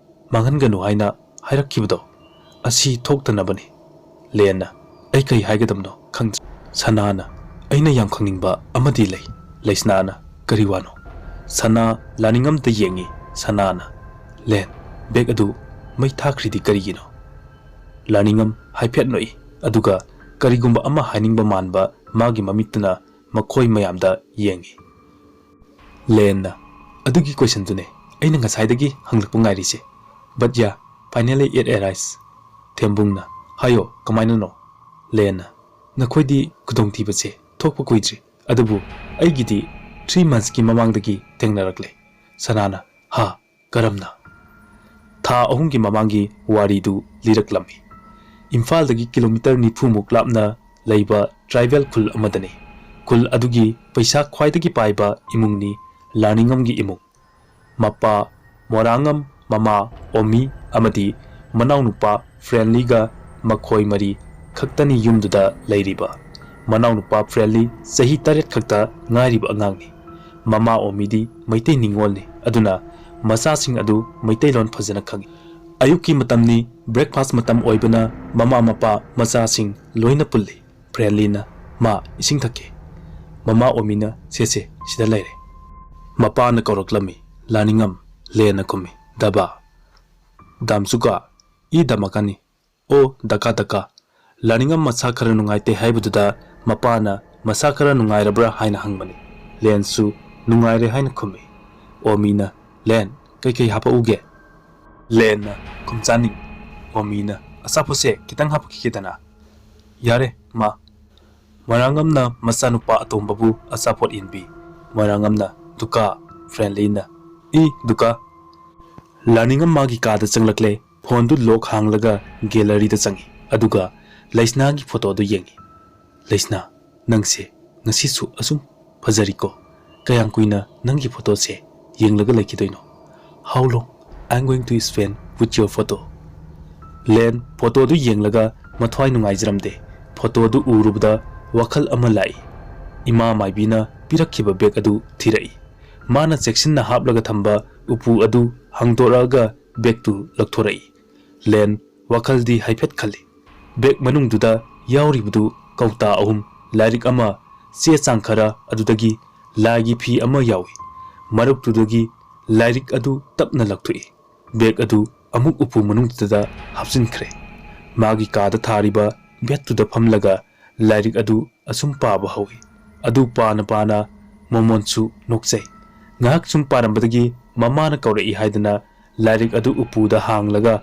ꯃꯥꯡꯍꯟꯒꯅꯨ ꯍꯥꯏꯅ ꯍꯥꯏꯔꯛꯈꯤꯕꯗꯣ ꯑꯁꯤ ꯊꯣꯛꯇꯅꯕꯅꯤ꯫" ꯂꯦꯟꯅ, "ꯑꯩ ꯀꯔꯤ ꯍꯥꯏꯒꯗꯕꯅꯣ ꯈꯪꯗ꯭ꯔꯦ꯫" ꯁꯅꯥꯅ, "ꯑꯩꯅ ꯌꯥꯝ ꯈꯪꯅꯤꯡꯕ ꯑꯃꯗꯤ ꯂꯩ꯫" ꯂꯩꯁꯅꯥꯅ, "ꯀꯔꯤ ꯋꯥꯅꯣ?" ꯁꯅꯥ ꯂꯥꯅꯤꯡꯉꯝꯗ ꯌꯦꯡꯉꯤ꯫ ꯁꯅꯥꯅ, "ꯂꯦꯟ, ꯕꯦꯒ ꯑꯗꯨ ꯃꯩ ꯊꯥꯈ꯭ꯔꯤꯗꯤ ꯀꯔꯤꯒꯤꯅꯣ?" ꯂꯥꯅꯤꯡꯉꯝ ꯍꯥꯏꯐꯦꯠ ꯅꯣꯛꯏ, ꯑꯗꯨꯒ ꯀꯔꯤꯒꯨꯝꯕ ꯑꯃ ꯍꯥꯏꯅꯤꯡꯕ ꯃꯥꯟꯕ ꯃꯥꯒꯤ ꯃꯃꯤꯠꯇꯨꯅ ꯃꯈꯣꯏ ꯃꯌꯥꯝꯗ ꯌꯦꯡꯉꯤ꯫ ꯂꯦꯟꯅ, "ꯑꯗꯨꯒꯤ ꯀꯣꯏꯁꯟꯗꯨꯅꯦ ꯑꯩꯅ ꯉꯁꯥꯏꯗꯒꯤ ꯍꯪꯂꯛꯄ ꯉꯥꯏꯔꯤꯁꯦ꯫ But yeah, finally it arrives." ꯊꯦꯝꯕꯨꯡꯅ, "ꯍꯥꯏꯌꯣ, ꯀꯃꯥꯏꯅꯅꯣ?" ꯂꯦꯟꯅ, "ꯅꯈꯣꯏꯗꯤ ꯈꯨꯗꯣꯡꯊꯤꯕꯁꯦ ꯊꯣꯛꯄ ꯀꯨꯏꯗ꯭ꯔꯤ, ꯑꯗꯨꯕꯨ ꯑꯩꯒꯤꯗꯤ three monthsꯀꯤ ꯃꯃꯥꯡꯗꯒꯤ ꯊꯦꯡꯅꯔꯛꯂꯦ꯫" ꯁꯅꯥꯅ, "ꯍꯥ? ꯀꯔꯝꯅ?" "ꯊꯥ ꯑꯍꯨꯝꯒꯤ ꯃꯃꯥꯡꯒꯤ ꯋꯥꯔꯤꯗꯨ ꯂꯤꯔꯛꯂꯝꯃꯤ꯫ ꯏꯝꯐꯥꯜꯗꯒꯤ ꯀꯤꯂꯣꯃꯤꯇꯔ ꯅꯤꯐꯨꯃꯨꯛ ꯂꯥꯞꯅ ꯂꯩꯕ ꯇ꯭ꯔꯥꯏꯕꯦꯜ ꯈꯨꯜ ꯑꯃꯗꯅꯤ꯫ ꯈꯨꯜ ꯑꯗꯨꯒꯤ ꯄꯩꯁꯥ ꯈ꯭ꯋꯥꯏꯗꯒꯤ ꯄꯥꯏꯕ ꯏꯃꯨꯡꯅꯤ ꯂꯥꯅꯤꯡꯉꯝꯒꯤ ꯏꯃꯨꯡ꯫ ꯃꯄꯥ ꯃꯣꯔꯥꯉꯝ, ꯃꯃꯥ ꯑꯣꯃꯤ ꯑꯃꯗꯤ ꯃꯅꯥꯎꯅꯨꯄꯥ ꯐ꯭ꯔꯦꯟꯂꯤꯒ ꯃꯈꯣꯏ ꯃꯔꯤ ꯈꯛꯇꯅꯤ ꯌꯨꯝꯗꯨꯗ ꯂꯩꯔꯤꯕ꯫ ꯃꯅꯥꯎꯅꯨꯄꯥ ꯐ꯭ꯔꯦꯟꯂꯤ ꯆꯍꯤ ꯇꯔꯦꯠ ꯈꯛꯇ ꯉꯥꯏꯔꯤꯕ ꯑꯉꯥꯡꯅꯤ꯫ ꯃꯃꯥ ꯑꯣꯃꯤꯗꯤ ꯃꯩꯇꯩ ꯅꯤꯉꯣꯜꯅꯤ, ꯑꯗꯨꯅ ꯃꯆꯥꯁꯤꯡ ꯑꯗꯨ ꯃꯩꯇꯩꯂꯣꯟ ꯐꯖꯅ ꯈꯪꯏ꯫ ꯑꯌꯨꯛꯀꯤ ꯃꯇꯝꯅꯤ, ꯕ꯭ꯔꯦꯛꯐꯥꯁ ꯃꯇꯝ ꯑꯣꯏꯕꯅ ꯃꯃꯥ ꯃꯄꯥ ꯃꯆꯥꯁꯤꯡ ꯂꯣꯏꯅ ꯄꯨꯜꯂꯤ꯫ ꯐ꯭ꯔꯦꯟꯂꯤꯅ, "ꯃꯥ, ꯏꯁꯤꯡ ꯊꯛꯀꯦ꯫" ꯃꯃꯥ ꯑꯣꯃꯤꯅ, "ꯁꯦ ꯁꯦ, ꯁꯤꯗ ꯂꯩꯔꯦ꯫" ꯃꯄꯥꯅ ꯀꯧꯔꯛꯂꯝꯃꯤ꯫ ꯂꯥꯅꯤꯡꯉꯝ, ꯂꯦꯟꯅ ꯈꯨꯝꯃꯤ꯫ "ꯗꯕꯥ, ꯗꯥꯝꯁꯨꯀꯥ, ꯏ ꯗꯃꯀꯥꯅꯤ, ꯑꯣ ꯗꯀꯥ ꯗꯀꯥ꯫" ꯂꯥꯅꯤꯡꯉꯝ ꯃꯁꯥ ꯈꯔ ꯅꯨꯡꯉꯥꯏꯇꯦ ꯍꯥꯏꯕꯗꯨꯗ ꯃꯄꯥꯅ ꯃꯁꯥ ꯈꯔ ꯅꯨꯡꯉꯥꯏꯔꯕ꯭ꯔꯥ ꯍꯥꯏꯅ ꯍꯪꯕꯅꯤ꯫ ꯂꯦꯟꯁꯨ ꯅꯨꯡꯉꯥꯏꯔꯦ ꯍꯥꯏꯅ ꯈꯨꯝꯃꯤ꯫ ꯑꯣꯃꯤꯅ, "ꯂꯦꯟ, ꯀꯩꯀꯩ ꯍꯥꯄꯛꯎꯒꯦ?" ꯂꯦꯟꯅ ꯈꯨꯝꯆꯥꯅꯤꯡ꯫ ꯑꯣꯃꯤꯅ, "ꯑꯆꯥꯄꯣꯠꯁꯦ ꯈꯤꯇꯪ ꯍꯥꯄꯛꯈꯤꯒꯦꯗꯅ꯫" "ꯌꯥꯔꯦ, ꯃꯥ꯫" ꯃꯣꯏꯔꯥꯡꯉꯝꯅ ꯃꯆꯥꯅꯨꯄꯥ ꯑꯇꯣꯝꯕꯕꯨ ꯑꯆꯥꯄꯣꯠ ꯏꯟꯕꯤ꯫ ꯃꯣꯏꯔꯥꯡꯉꯝꯅ, "ꯗꯨꯀꯥ꯫" ꯐ꯭ꯔꯦꯟꯂꯤꯅ, "ꯏ, ꯗꯨꯀꯥ꯫" ꯂꯥꯅꯤꯡꯉꯝ ꯃꯥꯒꯤ ꯀꯥꯗ ꯆꯪꯂꯛꯂꯦ꯫ ꯐꯣꯟꯗꯨ ꯂꯣꯛ ꯍꯥꯡꯂꯒ ꯒꯦꯂꯔꯤꯗ ꯆꯪꯏ꯫ ꯑꯗꯨꯒ ꯂꯩꯁꯅꯥꯒꯤ ꯐꯣꯇꯣꯗꯨ ꯌꯦꯡꯏ꯫ "ꯂꯩꯁꯅꯥ, ꯅꯪꯁꯦ ꯉꯁꯤꯁꯨ ꯑꯁꯨꯝ ꯐꯖꯔꯤꯀꯣ꯫ ꯀꯌꯥꯝ ꯀꯨꯏꯅ ꯅꯪꯒꯤ ꯐꯣꯇꯣꯁꯦ ꯌꯦꯡꯂꯒ ꯂꯩꯈꯤꯗꯣꯏꯅꯣ? How long I'm going to spend with your photo?" ꯂꯦꯟ ꯐꯣꯇꯣꯗꯨ ꯌꯦꯡꯂꯒ ꯃꯊ꯭ꯋꯥꯏ ꯅꯨꯡꯉꯥꯏꯖꯔꯝꯗꯦ꯫ ꯐꯣꯇꯣꯗꯨ ꯎꯔꯨꯕꯗ ꯋꯥꯈꯜ ꯑꯃ ꯂꯥꯛꯏ꯫ ꯏꯃꯥ ꯃꯥꯏꯕꯤꯅ ꯄꯤꯔꯛꯈꯤꯕ ꯕꯦꯒ ꯑꯗꯨ ꯊꯤꯔꯛꯏ꯫ ꯃꯥꯅ ꯆꯦꯛꯁꯤꯟꯅ ꯍꯥꯞꯂꯒ ꯊꯝꯕ ꯎꯄꯨ ꯑꯗꯨ ꯍꯥꯡꯗꯣꯔꯛꯑꯒ ꯕꯦꯒꯇꯨ ꯂꯧꯊꯣꯔꯛꯏ꯫ ꯂꯦꯟ ꯋꯥꯈꯜꯗꯤ ꯍꯥꯏꯐꯦꯠ ꯈꯜꯂꯤ꯫ ꯕꯦꯒ ꯃꯅꯨꯡꯗꯨꯗ ꯌꯥꯎꯔꯤꯕꯗꯨ ꯀꯧꯇꯥ ꯑꯍꯨꯝ, ꯂꯥꯏꯔꯤꯛ ꯑꯃ, ꯆꯦ ꯆꯥꯡ ꯈꯔ, ꯑꯗꯨꯗꯒꯤ ꯂꯥꯏꯒꯤ ꯐꯤ ꯑꯃ ꯌꯥꯎꯏ꯫ ꯃꯔꯛꯇꯨꯗꯒꯤ ꯂꯥꯏꯔꯤꯛ ꯑꯗꯨ ꯇꯞꯅ ꯂꯧꯊꯣꯛꯏ꯫ ꯕꯦꯒ ꯑꯗꯨ ꯑꯃꯨꯛ ꯎꯄꯨ ꯃꯅꯨꯡꯗꯨꯗ ꯍꯥꯞꯆꯤꯟꯈ꯭ꯔꯦ꯫ ꯃꯥꯒꯤ ꯀꯥꯗ ꯊꯥꯔꯤꯕ ꯕꯦꯗꯇꯨꯗ ꯐꯝꯂꯒ ꯂꯥꯏꯔꯤꯛ ꯑꯗꯨ ꯑꯁꯨꯝ ꯄꯥꯕ ꯍꯧꯏ꯫ ꯑꯗꯨ ꯄꯥꯅ ꯄꯥꯅ ꯃꯣꯃꯣꯟꯁꯨ ꯅꯣꯛꯆꯩ꯫ ꯉꯥꯏꯍꯥꯛ ꯁꯨꯝ ꯄꯥꯔꯝꯕꯗꯒꯤ ꯃꯃꯥꯅ ꯀꯧꯔꯛꯏ ꯍꯥꯏꯗꯅ ꯂꯥꯏꯔꯤꯛ ꯑꯗꯨ ꯎꯄꯨꯗ ꯍꯥꯡꯂꯒ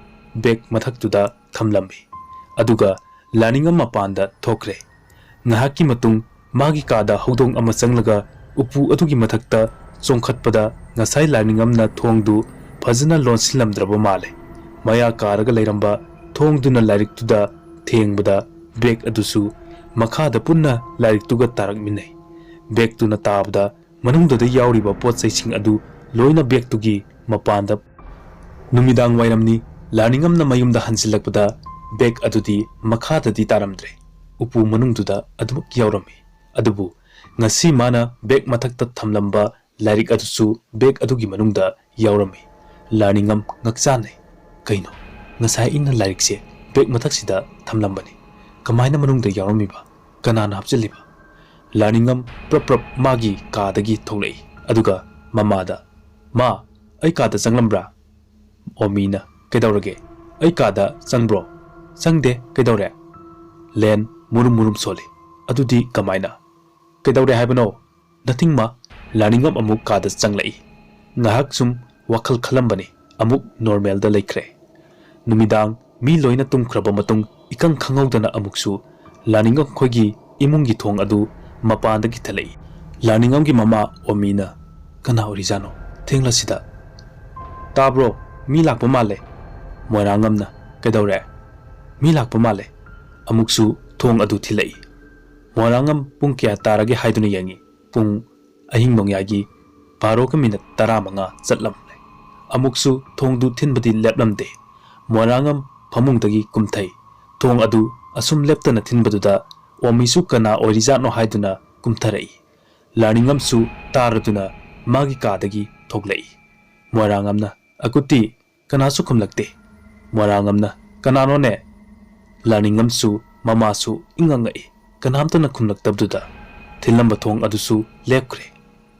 ꯕꯦꯒ ꯃꯊꯛꯇꯨꯗ ꯊꯝꯂꯝꯃꯤ꯫ ꯑꯗꯨꯒ ꯂꯥꯅꯤꯡꯉꯝ ꯃꯄꯥꯟꯗ ꯊꯣꯛꯈ꯭ꯔꯦ꯫ ꯉꯥꯏꯍꯥꯛꯀꯤ ꯃꯇꯨꯡ ꯃꯥꯒꯤ ꯀꯥꯗ ꯍꯧꯗꯣꯡ ꯑꯃ ꯆꯪꯂꯒ ꯎꯄꯨ ꯑꯗꯨꯒꯤ ꯃꯊꯛꯇ ꯆꯣꯡꯈꯠꯄꯗ ꯉꯁꯥꯏ ꯂꯥꯏꯅꯤꯡꯉꯝꯅ ꯊꯣꯡꯗꯨ ꯐꯖꯅ ꯂꯣꯟꯁꯤꯜꯂꯝꯗ꯭ꯔꯕ ꯃꯥꯜꯂꯦ꯫ ꯃꯌꯥ ꯀꯥꯔꯒ ꯂꯩꯔꯝꯕ ꯊꯣꯡꯗꯨꯅ ꯂꯥꯏꯔꯤꯛꯇꯨꯗ ꯊꯦꯡꯕꯗ ꯕꯦꯒ ꯑꯗꯨꯁꯨ ꯃꯈꯥꯗ ꯄꯨꯟꯅ ꯂꯥꯏꯔꯤꯛꯇꯨꯒ ꯇꯥꯔꯛꯃꯤꯟꯅꯩ꯫ ꯕꯦꯒꯇꯨꯅ ꯇꯥꯕꯗ ꯃꯅꯨꯡꯗꯨꯗ ꯌꯥꯎꯔꯤꯕ ꯄꯣꯠ ꯆꯩꯁꯤꯡ ꯑꯗꯨ ꯂꯣꯏꯅ ꯕꯦꯒꯇꯨꯒꯤ ꯃꯄꯥꯟꯗ꯫ ꯅꯨꯃꯤꯗꯥꯡ ꯋꯥꯏꯔꯝꯅꯤ꯫ ꯂꯥꯏꯅꯤꯡꯉꯝꯅ ꯃꯌꯨꯝꯗ ꯍꯟꯖꯤꯜꯂꯛꯄꯗ ꯕꯦꯒ ꯑꯗꯨꯗꯤ ꯃꯈꯥꯗꯗꯤ ꯇꯥꯔꯝꯗ꯭ꯔꯦ꯫ ꯎꯄꯨ ꯃꯅꯨꯡꯗꯨꯗ ꯑꯗꯨꯃꯛ ꯌꯥꯎꯔꯝꯃꯤ꯫ ꯑꯗꯨꯕꯨ ꯉꯁꯤ ꯃꯥꯅ ꯕꯦꯒ ꯃꯊꯛꯇ ꯊꯝꯂꯝꯕ ꯂꯥꯏꯔꯤꯛ ꯑꯗꯨꯁꯨ ꯕꯦꯒ ꯑꯗꯨꯒꯤ ꯃꯅꯨꯡꯗ ꯌꯥꯎꯔꯝꯃꯤ꯫ ꯂꯥꯏꯅꯤꯡꯉꯝ ꯉꯛꯆꯥꯟꯅꯩ꯫ "ꯀꯩꯅꯣ? ꯉꯁꯥꯏ ꯑꯩꯅ ꯂꯥꯏꯔꯤꯛꯁꯦ ꯕꯦꯒ ꯃꯊꯛꯁꯤꯗ ꯊꯝꯂꯝꯕꯅꯤ꯫ ꯀꯃꯥꯏꯅ ꯃꯅꯨꯡꯗ ꯌꯥꯎꯔꯝꯃꯤꯕ? ꯀꯅꯥꯅ ꯍꯥꯞꯆꯤꯜꯂꯤꯕ?" ꯂꯥꯏꯅꯤꯡꯉꯝ ꯄ꯭ꯔꯞ ꯄ꯭ꯔꯞ ꯃꯥꯒꯤ ꯀꯥꯗꯒꯤ ꯊꯣꯛꯂꯛꯏ꯫ ꯑꯗꯨꯒ ꯃꯃꯥꯗ, "ꯃꯥ, ꯑꯩ ꯀꯥꯗ ꯆꯪꯂꯝꯕ꯭ꯔꯥ?" ꯑꯣꯃꯤꯅ, "ꯀꯩꯗꯧꯔꯒꯦ? ꯑꯩ ꯀꯥꯗ ꯆꯪꯕ꯭ꯔꯣ?" "ꯆꯪꯗꯦ꯫ ꯀꯩꯗꯧꯔꯦ?" ꯂꯦꯟ ꯃꯨꯔꯨꯝ ꯃꯨꯔꯨꯝ ꯁꯣꯜꯂꯤ꯫ "ꯑꯗꯨꯗꯤ ꯀꯃꯥꯏꯅ?" "ꯀꯩꯗꯧꯔꯦ ꯍꯥꯏꯕꯅꯣ?" ꯅꯊꯤꯡꯃ ꯂꯥꯏꯅꯤꯡꯉꯝ ꯑꯃꯨꯛ ꯀꯥꯗ ꯆꯪꯂꯛꯏ꯫ ꯉꯥꯏꯍꯥꯛ ꯁꯨꯝ ꯋꯥꯈꯜ ꯈꯜꯂꯝꯕꯅꯤ, ꯑꯃꯨꯛ ꯅꯣꯔꯃꯦꯜꯗ ꯂꯩꯈ꯭ꯔꯦ꯫ ꯅꯨꯃꯤꯗꯥꯡ ꯃꯤ ꯂꯣꯏꯅ ꯇꯨꯝꯈ꯭ꯔꯕ ꯃꯇꯨꯡ ꯏꯀꯪ ꯈꯪꯍꯧꯗꯅ ꯑꯃꯨꯛꯁꯨ ꯂꯥꯏꯅꯤꯡꯉꯝ ꯈꯣꯏꯒꯤ ꯏꯃꯨꯡꯒꯤ ꯊꯣꯡ ꯑꯗꯨ ꯃꯄꯥꯟꯗꯒꯤ ꯊꯤꯜꯂꯛꯏ꯫ ꯂꯥꯏꯅꯤꯡꯉꯝꯒꯤ ꯃꯃꯥ ꯑꯣꯃꯤꯅ, "ꯀꯅꯥ ꯑꯣꯏꯔꯤꯖꯥꯠꯅꯣ ꯊꯦꯡꯂꯁꯤꯗ?" "ꯇꯥꯕ꯭ꯔꯣ? ꯃꯤ ꯂꯥꯛꯄ ꯃꯥꯜꯂꯦ꯫" ꯃꯣꯏꯔꯥꯡꯉꯝꯅ, "ꯀꯩꯗꯧꯔꯦ?" "ꯃꯤ ꯂꯥꯛꯄ ꯃꯥꯜꯂꯦ꯫" ꯑꯃꯨꯛꯁꯨ ꯊꯣꯡ ꯑꯗꯨ ꯊꯤꯜꯂꯛꯏ꯫ ꯃꯣꯏꯔꯥꯡꯉꯝ ꯄꯨꯡ ꯀꯌꯥ ꯇꯥꯔꯒꯦ ꯍꯥꯏꯗꯨꯅ ꯌꯦꯡꯉꯤ꯫ ꯄꯨꯡ ꯑꯍꯤꯡ ꯅꯣꯡꯌꯥꯏꯒꯤ ꯕꯥꯔꯣꯒ ꯃꯤꯅꯠ ꯇꯔꯥꯃꯉꯥ ꯆꯠꯂꯝꯂꯦ꯫ ꯑꯃꯨꯛꯁꯨ ꯊꯣꯡꯗꯨ ꯊꯤꯟꯕꯗꯤ ꯂꯦꯞꯂꯝꯗꯦ꯫ ꯃꯣꯏꯔꯥꯡꯉꯝ ꯐꯃꯨꯡꯗꯒꯤ ꯀꯨꯝꯊꯩ꯫ ꯊꯣꯡ ꯑꯗꯨ ꯑꯁꯨꯝ ꯂꯦꯞꯇꯅ ꯊꯤꯟꯕꯗꯨꯗ ꯑꯣꯃꯤꯁꯨ ꯀꯅꯥ ꯑꯣꯏꯔꯤꯖꯥꯠꯅꯣ ꯍꯥꯏꯗꯨꯅ ꯀꯨꯝꯊꯔꯛꯏ꯫ ꯂꯥꯏꯅꯤꯡꯉꯝꯁꯨ ꯇꯥꯔꯗꯨꯅ ꯃꯥꯒꯤ ꯀꯥꯗꯒꯤ ꯊꯣꯛꯂꯛꯏ꯫ ꯃꯣꯏꯔꯥꯡꯉꯝꯅ, "ꯑꯀꯨꯠꯇꯤ?" ꯀꯅꯥꯁꯨ ꯈꯨꯝꯂꯛꯇꯦ꯫ ꯃꯣꯏꯔꯥꯡꯉꯝꯅ, "ꯀꯅꯥꯅꯣꯅꯦ?" ꯂꯥꯏꯅꯤꯡꯉꯝꯁꯨ ꯃꯃꯥꯁꯨ ꯏꯉꯛ ꯉꯛꯏ꯫ ꯀꯅꯥꯝꯇꯅ ꯈꯨꯝꯂꯛꯇꯕꯗꯨꯗ ꯊꯤꯜꯂꯝꯕ ꯊꯣꯡ ꯑꯗꯨꯁꯨ ꯂꯦꯞꯈ꯭ꯔꯦ꯫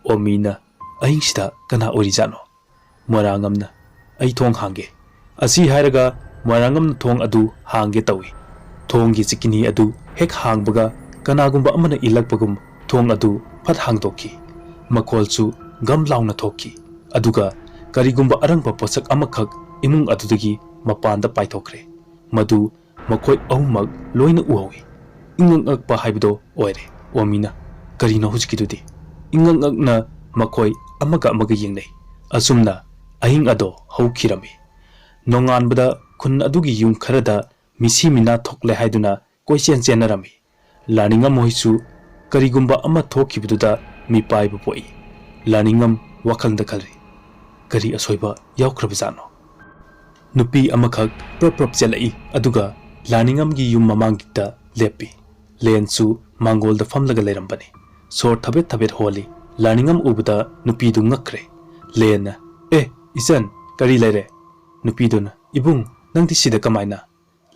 ꯑꯣꯃꯤꯅ, "ꯑꯍꯤꯡꯁꯤꯗ ꯀꯅꯥ ꯑꯣꯏꯔꯤꯖꯥꯠꯅꯣ?" ꯃꯣꯏꯔꯥꯡꯉꯝꯅ, "ꯑꯩ ꯊꯣꯡ ꯍꯥꯡꯒꯦ꯫" ꯑꯁꯤ ꯍꯥꯏꯔꯒ ꯃꯣꯏꯔꯥꯡꯉꯝꯅ ꯊꯣꯡ ꯑꯗꯨ ꯍꯥꯡꯒꯦ ꯇꯧꯏ꯫ ꯊꯣꯡꯒꯤ ꯆꯤꯀꯤꯅꯤ ꯑꯗꯨ ꯍꯦꯛ ꯍꯥꯡꯕꯒ ꯀꯅꯥꯒꯨꯝꯕ ꯑꯃꯅ ꯏꯜꯂꯛꯄꯒꯨꯝ ꯊꯣꯡ ꯑꯗꯨ ꯐꯠ ꯍꯥꯡꯗꯣꯛꯈꯤ꯫ ꯃꯈꯣꯜꯁꯨ ꯒꯝ ꯂꯥꯎꯅ ꯊꯣꯛꯈꯤ꯫ ꯑꯗꯨꯒ ꯀꯔꯤꯒꯨꯝꯕ ꯑꯔꯪꯕ ꯄꯣꯠꯁꯛ ꯑꯃꯈꯛ ꯏꯃꯨꯡ ꯑꯗꯨꯗꯒꯤ ꯃꯄꯥꯟꯗ ꯄꯥꯏꯊꯣꯛꯈ꯭ꯔꯦ꯫ ꯃꯗꯨ ꯃꯈꯣꯏ ꯑꯍꯨꯝꯃꯛ ꯂꯣꯏꯅ ꯎꯍꯧꯏ꯫ ꯏꯉꯛ ꯉꯛꯄ ꯍꯥꯏꯕꯗꯣ ꯑꯣꯏꯔꯦ꯫ ꯑꯣꯃꯤꯅ, "ꯀꯔꯤꯅꯣ ꯍꯧꯖꯤꯛꯀꯤꯗꯨꯗꯤ?" ꯏꯉꯛ ꯉꯛꯅ ꯃꯈꯣꯏ ꯑꯃꯒ ꯑꯃꯒ ꯌꯦꯡꯅꯩ꯫ ꯑꯁꯨꯝꯅ ꯑꯍꯤꯡ ꯑꯗꯣ ꯍꯧꯈꯤꯔꯝꯃꯤ꯫ ꯅꯣꯡꯉꯥꯟꯕꯗ ꯈꯨꯟ ꯑꯗꯨꯒꯤ ꯌꯨꯝ ꯈꯔꯗ ꯃꯤꯁꯤ ꯃꯤꯅꯥ ꯊꯣꯛꯂꯦ ꯍꯥꯏꯗꯨꯅ ꯀꯣꯏꯆꯦꯟ ꯆꯦꯟꯅꯔꯝꯃꯤ꯫ ꯂꯥꯅꯤꯡꯉꯝ ꯍꯣꯏꯁꯨ ꯀꯔꯤꯒꯨꯝꯕ ꯑꯃ ꯊꯣꯛꯈꯤꯕꯗꯨꯗ ꯃꯤꯄꯥꯏꯕ ꯄꯣꯛꯏ꯫ ꯂꯥꯅꯤꯡꯉꯝ ꯋꯥꯈꯜꯗ ꯈꯜꯂꯤ, "ꯀꯔꯤ ꯑꯁꯣꯏꯕ ꯌꯥꯎꯈ꯭ꯔꯕꯖꯥꯠꯅꯣ?" ꯅꯨꯄꯤ ꯑꯃꯈꯛ ꯄ꯭ꯔꯞ ꯄ꯭ꯔꯞ ꯆꯦꯜꯂꯛꯏ, ꯑꯗꯨꯒ ꯂꯥꯅꯤꯡꯉꯝꯒꯤ ꯌꯨꯝ ꯃꯃꯥꯡꯒꯤꯗ ꯂꯦꯞꯄꯤ꯫ ꯂꯦꯟꯁꯨ ꯃꯥꯡꯒꯣꯜꯗ ꯐꯝꯂꯒ ꯂꯩꯔꯝꯕꯅꯤ꯫ ꯁꯣꯔ ꯊꯕꯦꯠ ꯊꯕꯦꯠ ꯍꯣꯜꯂꯤ꯫ ꯂꯥꯅꯤꯡꯉꯝ ꯎꯕꯗ ꯅꯨꯄꯤꯗꯨ ꯉꯛꯈ꯭ꯔꯦ꯫ ꯂꯦꯟꯅ, "ꯑꯦ, ꯏꯆꯟ, ꯀꯔꯤ ꯂꯩꯔꯦ?" ꯅꯨꯄꯤꯗꯨꯅ, "ꯏꯕꯨꯡ, ꯅꯪꯗꯤ ꯁꯤꯗ ꯀꯃꯥꯏꯅ?"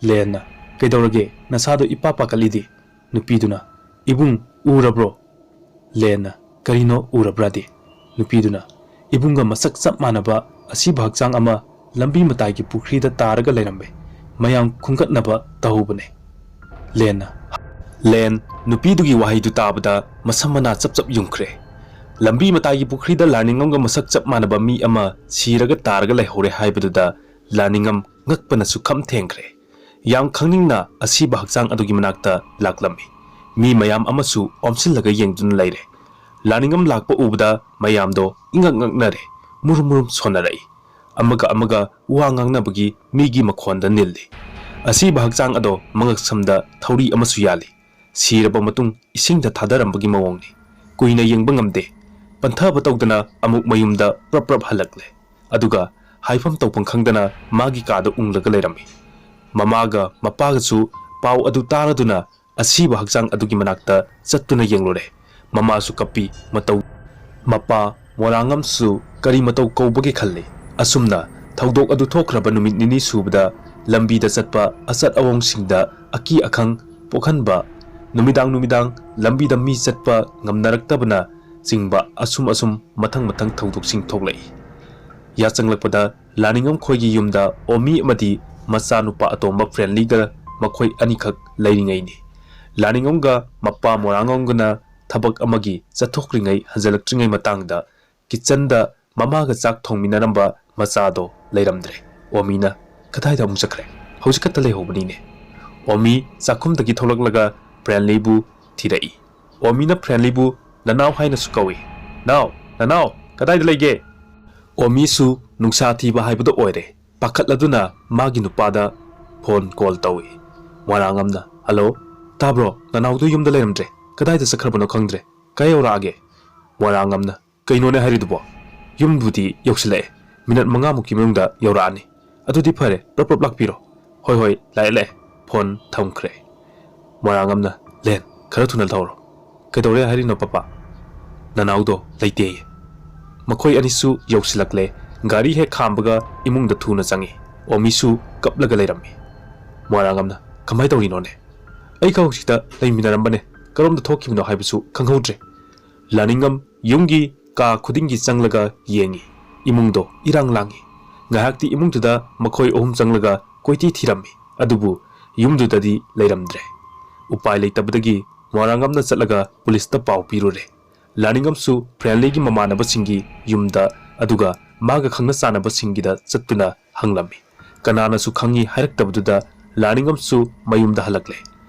ꯂꯦꯟꯅ, "ꯀꯩꯗꯧꯔꯒꯦ? ꯅꯁꯥꯗꯣ ꯏꯄꯥ ꯄꯥꯈꯠꯂꯤꯗꯤ?" ꯅꯨꯄꯤꯗꯨꯅ, "ꯏꯕꯨꯡ, ꯎꯔꯕ꯭ꯔꯣ?" ꯂꯦꯟꯅ, "ꯀꯔꯤꯅꯣ ꯎꯔꯕ꯭ꯔꯥꯗꯤ?" ꯅꯨꯄꯤꯗꯨꯅ, "ꯏꯕꯨꯡꯒ ꯃꯁꯛ ꯆꯞ ꯃꯥꯟꯅꯕ ꯑꯁꯤꯕ ꯍꯛꯆꯥꯡ ꯑꯃ ꯂꯝꯕꯤ ꯃꯇꯥꯏꯒꯤ ꯄꯨꯈ꯭ꯔꯤꯗ ꯇꯥꯔꯒ ꯂꯩꯔꯝꯃꯦ꯫ ꯃꯌꯥꯝ ꯈꯨꯝꯒꯠꯅꯕ ꯇꯧꯍꯧꯕꯅꯦ꯫" ꯂꯦꯟꯅ, ꯂꯦꯟ ꯅꯨꯄꯤꯗꯨꯒꯤ ꯋꯥꯍꯩꯗꯨ ꯇꯥꯕꯗ ꯃꯁꯝ ꯃꯅꯥ ꯆꯞ ꯆꯞ ꯌꯨꯡꯈ꯭ꯔꯦ꯫ ꯂꯝꯕꯤ ꯃꯇꯥꯏꯒꯤ ꯄꯨꯈ꯭ꯔꯤꯗ ꯂꯥꯅꯤꯡꯉꯝꯒ ꯃꯁꯛ ꯆꯞ ꯃꯥꯟꯅꯕ ꯃꯤ ꯑꯃ ꯁꯤꯔꯒ ꯇꯥꯔꯒ ꯂꯩꯍꯧꯔꯦ ꯍꯥꯏꯕꯗꯨꯗ ꯂꯥꯅꯤꯡꯉꯝ ꯉꯛꯄꯅꯁꯨ ꯈꯝ ꯊꯦꯡꯈ꯭ꯔꯦ꯫ ꯌꯥꯝ ꯈꯪꯅꯤꯡꯅ ꯑꯁꯤꯕ ꯍꯛꯆꯥꯡ ꯑꯗꯨꯒꯤ ꯃꯅꯥꯛꯇ ꯂꯥꯛꯂꯝꯃꯤ꯫ ꯃꯤ ꯃꯌꯥꯝ ꯑꯃꯁꯨ ꯑꯣꯝꯁꯤꯜꯂꯒ ꯌꯦꯡꯗꯨꯅ ꯂꯩꯔꯦ꯫ ꯂꯥꯅꯤꯡꯉꯝ ꯂꯥꯛꯄ ꯎꯕꯗ ꯃꯌꯥꯝꯗꯣ ꯏꯉꯛ ꯉꯛꯅꯔꯦ꯫ ꯃꯨꯔꯨꯝ ꯃꯨꯔꯨꯝ ꯁꯣꯟꯅꯔꯛꯏ꯫ ꯑꯃꯒ ꯑꯃꯒ ꯋꯥ ꯉꯥꯡꯅꯕꯒꯤ ꯃꯤꯒꯤ ꯃꯈꯣꯟꯗ ꯅꯤꯜꯂꯤ꯫ ꯑꯁꯤꯕ ꯍꯛꯆꯥꯡ ꯑꯗꯣ ꯃꯉꯛꯁꯝꯗ ꯊꯧꯔꯤ ꯑꯃꯁꯨ ꯌꯥꯜꯂꯤ꯫ ꯁꯤꯔꯕ ꯃꯇꯨꯡ ꯏꯁꯤꯡꯗ ꯊꯥꯗꯔꯝꯕꯒꯤ ꯃꯑꯣꯡꯅꯤ꯫ ꯀꯨꯏꯅ ꯌꯦꯡꯕ ꯉꯝꯗꯦ꯫ ꯄꯟꯊꯕ ꯇꯧꯗꯅ ꯑꯃꯨꯛ ꯃꯌꯨꯝꯗ ꯄ꯭ꯔꯞ ꯄ꯭ꯔꯞ ꯍꯜꯂꯛꯂꯦ꯫ ꯑꯗꯨꯒ ꯍꯥꯏꯐꯝ ꯇꯧꯐꯝ ꯈꯪꯗꯅ ꯃꯥꯒꯤ ꯀꯥꯗ ꯎꯪꯂꯒ ꯂꯩꯔꯝꯃꯤ꯫ ꯃꯃꯥꯒ ꯃꯄꯥꯒꯁꯨ ꯄꯥꯎ ꯑꯗꯨ ꯇꯥꯔꯗꯨꯅ ꯑꯁꯤꯕ ꯍꯛꯆꯥꯡ ꯑꯗꯨꯒꯤ ꯃꯅꯥꯛꯇ ꯆꯠꯇꯨꯅ ꯌꯦꯡꯂꯨꯔꯦ꯫ ꯃꯃꯥꯁꯨ ꯀꯞꯄꯤ, ꯃꯇꯧ ꯃꯄꯥ ꯃꯣꯔꯥꯡꯉꯝꯁꯨ ꯀꯔꯤ ꯃꯇꯧ ꯀꯧꯕꯒꯦ ꯈꯜꯂꯤ꯫ ꯑꯁꯨꯝꯅ ꯊꯧꯗꯣꯛ ꯑꯗꯨ ꯊꯣꯛꯈ꯭ꯔꯕ ꯅꯨꯃꯤꯠ ꯅꯤꯅꯤ ꯁꯨꯕꯗ ꯂꯝꯕꯤꯗ ꯆꯠꯄ ꯑꯆꯠ ꯑꯋꯣꯡꯁꯤꯡꯗ ꯑꯀꯤ ꯑꯈꯪ ꯄꯣꯛꯍꯟꯕ, ꯅꯨꯃꯤꯗꯥꯡ ꯅꯨꯃꯤꯗꯥꯡ ꯂꯝꯕꯤꯗ ꯃꯤ ꯆꯠꯄ ꯉꯝꯅꯔꯛꯇꯕꯅ ꯆꯤꯡꯕ ꯑꯁꯨꯝ ꯑꯁꯨꯝ ꯃꯊꯪ ꯃꯊꯪ ꯊꯧꯗꯣꯛꯁꯤꯡ ꯊꯣꯛꯂꯛꯏ꯫ ꯌꯥꯆꯪꯂꯛꯄꯗ ꯂꯥꯅꯤꯡꯉꯝ ꯈꯣꯏꯒꯤ ꯌꯨꯝꯗ ꯑꯣꯃꯤ ꯑꯃꯗꯤ ꯃꯆꯥꯅꯨꯄꯥ ꯑꯇꯣꯝꯕ ꯐ꯭ꯔꯦꯟꯂꯤꯒ ꯃꯈꯣꯏ ꯑꯅꯤꯈꯛ ꯂꯩꯔꯤꯉꯩꯅꯤ꯫ ꯂꯥꯅꯤꯡꯉꯝꯒ ꯃꯄꯥ ꯃꯣꯔꯥꯡꯉꯝꯒꯅ ꯊꯕꯛ ꯑꯃꯒꯤ ꯆꯠꯊꯣꯛꯈ꯭ꯔꯤꯉꯩ ꯍꯟꯖꯤꯜꯂꯛꯇ꯭ꯔꯤꯉꯩ ꯃꯇꯥꯡꯗ ꯀꯤꯠꯆꯟꯗ ꯃꯃꯥꯒ ꯆꯥꯛ ꯊꯣꯡꯃꯤꯟꯅꯔꯝꯕ ꯃꯆꯥꯗꯣ ꯂꯩꯔꯝꯗ꯭ꯔꯦ꯫ ꯑꯣꯃꯤꯅ ꯀꯗꯥꯏꯗ ꯑꯃꯨꯛ ꯆꯠꯈ꯭ꯔꯦ? ꯍꯧꯖꯤꯛ ꯈꯛꯇ ꯂꯩꯍꯧꯕꯅꯤꯅꯦ꯫ ꯑꯣꯃꯤ ꯆꯥꯛꯈꯨꯝꯗꯒꯤ ꯊꯣꯛꯂꯛꯂꯒ ꯐ꯭ꯔꯦꯟꯂꯤꯕꯨ ꯊꯤꯔꯛꯏ꯫ ꯑꯣꯃꯤꯅ ꯐ꯭ꯔꯦꯟꯂꯤꯕꯨ "ꯅꯅꯥꯎ" ꯍꯥꯏꯅꯁꯨ ꯀꯧꯏ꯫ "ꯅꯥꯎ, ꯅꯅꯥꯎ, ꯀꯗꯥꯏꯗ ꯂꯩꯒꯦ?" ꯑꯣꯃꯤꯁꯨ ꯅꯨꯡꯁꯥ ꯊꯤꯕ ꯍꯥꯏꯕꯗꯣ ꯑꯣꯏꯔꯦ꯫ ꯄꯥꯈꯠꯂꯗꯨꯅ ꯃꯥꯒꯤ ꯅꯨꯄꯥꯗ ꯐꯣꯟ ꯀꯣꯜ ꯇꯧꯏ꯫ ꯃꯣꯏꯔꯥꯡꯉꯝꯅ, "ꯍꯜꯂꯣ, ꯇꯥꯕ꯭ꯔꯣ? ꯅꯅꯥꯎꯗꯨ ꯌꯨꯝꯗ ꯂꯩꯔꯝꯗ꯭ꯔꯦ꯫ ꯀꯗꯥꯏꯗ ꯆꯠꯈ꯭ꯔꯕꯅꯣ ꯈꯪꯗ꯭ꯔꯦ꯫ ꯀꯥꯏ ꯌꯧꯔꯛꯑꯒꯦ?" ꯃꯣꯏꯔꯥꯡꯉꯝꯅ, "ꯀꯩꯅꯣꯅꯦ ꯍꯥꯏꯔꯤꯗꯨꯕꯣ? ꯌꯨꯝꯕꯨꯗꯤ ꯌꯧꯁꯤꯜꯂꯛꯑꯦ꯫ ꯃꯤꯅꯠ ꯃꯉꯥꯃꯨꯛꯀꯤ ꯃꯅꯨꯡꯗ ꯌꯧꯔꯛꯑꯅꯤ꯫ ꯑꯗꯨꯗꯤ ꯐꯔꯦ, ꯄ꯭ꯔꯞ ꯄ꯭ꯔꯞ ꯂꯥꯛꯄꯤꯔꯣ꯫" "ꯍꯣꯏ ꯍꯣꯏ, ꯂꯥꯛꯑꯦ ꯂꯥꯛꯑꯦ꯫" ꯐꯣꯟ ꯊꯝꯈ꯭ꯔꯦ꯫ ꯃꯣꯏꯔꯥꯡꯉꯝꯅ, "ꯂꯦꯟ, ꯈꯔ ꯊꯨꯅ ꯊꯧꯔꯣ꯫" "ꯀꯩꯗꯧꯔꯦ ꯍꯥꯏꯔꯤꯅꯣ ꯄꯥꯄꯥ?" "ꯅꯅꯥꯎꯗꯣ ꯂꯩꯇꯦꯌꯦ꯫" ꯃꯈꯣꯏ ꯑꯅꯤꯁꯨ ꯌꯧꯁꯤꯜꯂꯛꯂꯦ꯫ ꯒꯥꯔꯤ ꯍꯦꯛ ꯈꯥꯝꯕꯒ ꯏꯃꯨꯡꯗ ꯊꯨꯅ ꯆꯪꯉꯤ꯫ ꯑꯣꯃꯤꯁꯨ ꯀꯞꯂꯒ ꯂꯩꯔꯝꯃꯤ꯫ ꯃꯣꯏꯔꯥꯡꯉꯝꯅ, "ꯀꯃꯥꯏ ꯇꯧꯔꯤꯅꯣꯅꯦ? ꯑꯩꯒ ꯍꯧꯖꯤꯛꯇ ꯂꯩꯃꯤꯟꯅꯔꯝꯕꯅꯦ, ꯀꯔꯣꯝꯗ ꯊꯣꯛꯈꯤꯕꯅꯣ ꯍꯥꯏꯕꯁꯨ ꯈꯪꯍꯧꯗ꯭ꯔꯦ꯫" ꯂꯥꯅꯤꯡꯉꯝ ꯌꯨꯝꯒꯤ ꯀꯥ ꯈꯨꯗꯤꯡꯒꯤ ꯆꯪꯂꯒ ꯌꯦꯡꯉꯤ꯫ ꯏꯃꯨꯡꯗꯣ ꯏꯔꯥꯡ ꯂꯥꯡꯉꯤ꯫ ꯉꯥꯏꯍꯥꯛꯇꯤ ꯏꯃꯨꯡꯗꯨꯗ ꯃꯈꯣꯏ ꯑꯍꯨꯝ ꯆꯪꯂꯒ ꯀꯣꯏꯊꯤ ꯊꯤꯔꯝꯃꯤ, ꯑꯗꯨꯕꯨ ꯌꯨꯝꯗꯨꯗꯗꯤ ꯂꯩꯔꯝꯗ꯭ꯔꯦ꯫ ꯎꯄꯥꯏ ꯂꯩꯇꯕꯗꯒꯤ ꯃꯣꯏꯔꯥꯡꯉꯝꯅ ꯆꯠꯂꯒ ꯄꯨꯂꯤꯁꯇ ꯄꯥꯎ ꯄꯤꯔꯨꯔꯦ꯫ ꯂꯥꯅꯤꯡꯉꯝꯁꯨ ꯐ꯭ꯔꯦꯟꯂꯤꯒꯤ ꯃꯃꯥꯟꯅꯕꯁꯤꯡꯒꯤ ꯌꯨꯝꯗ, ꯑꯗꯨꯒ ꯃꯥꯒ ꯈꯪꯅ ꯆꯥꯟꯅꯕꯁꯤꯡꯒꯤꯗ ꯆꯠꯇꯨꯅ ꯍꯪꯂꯝꯃꯤ꯫ ꯀꯅꯥꯅꯁꯨ ꯈꯪꯉꯤ ꯍꯥꯏꯔꯛꯇꯕꯗꯨꯗ ꯂꯥꯅꯤꯡꯉꯝꯁꯨ ꯃꯌꯨꯝꯗ ꯍꯜꯂꯛꯂꯦ꯫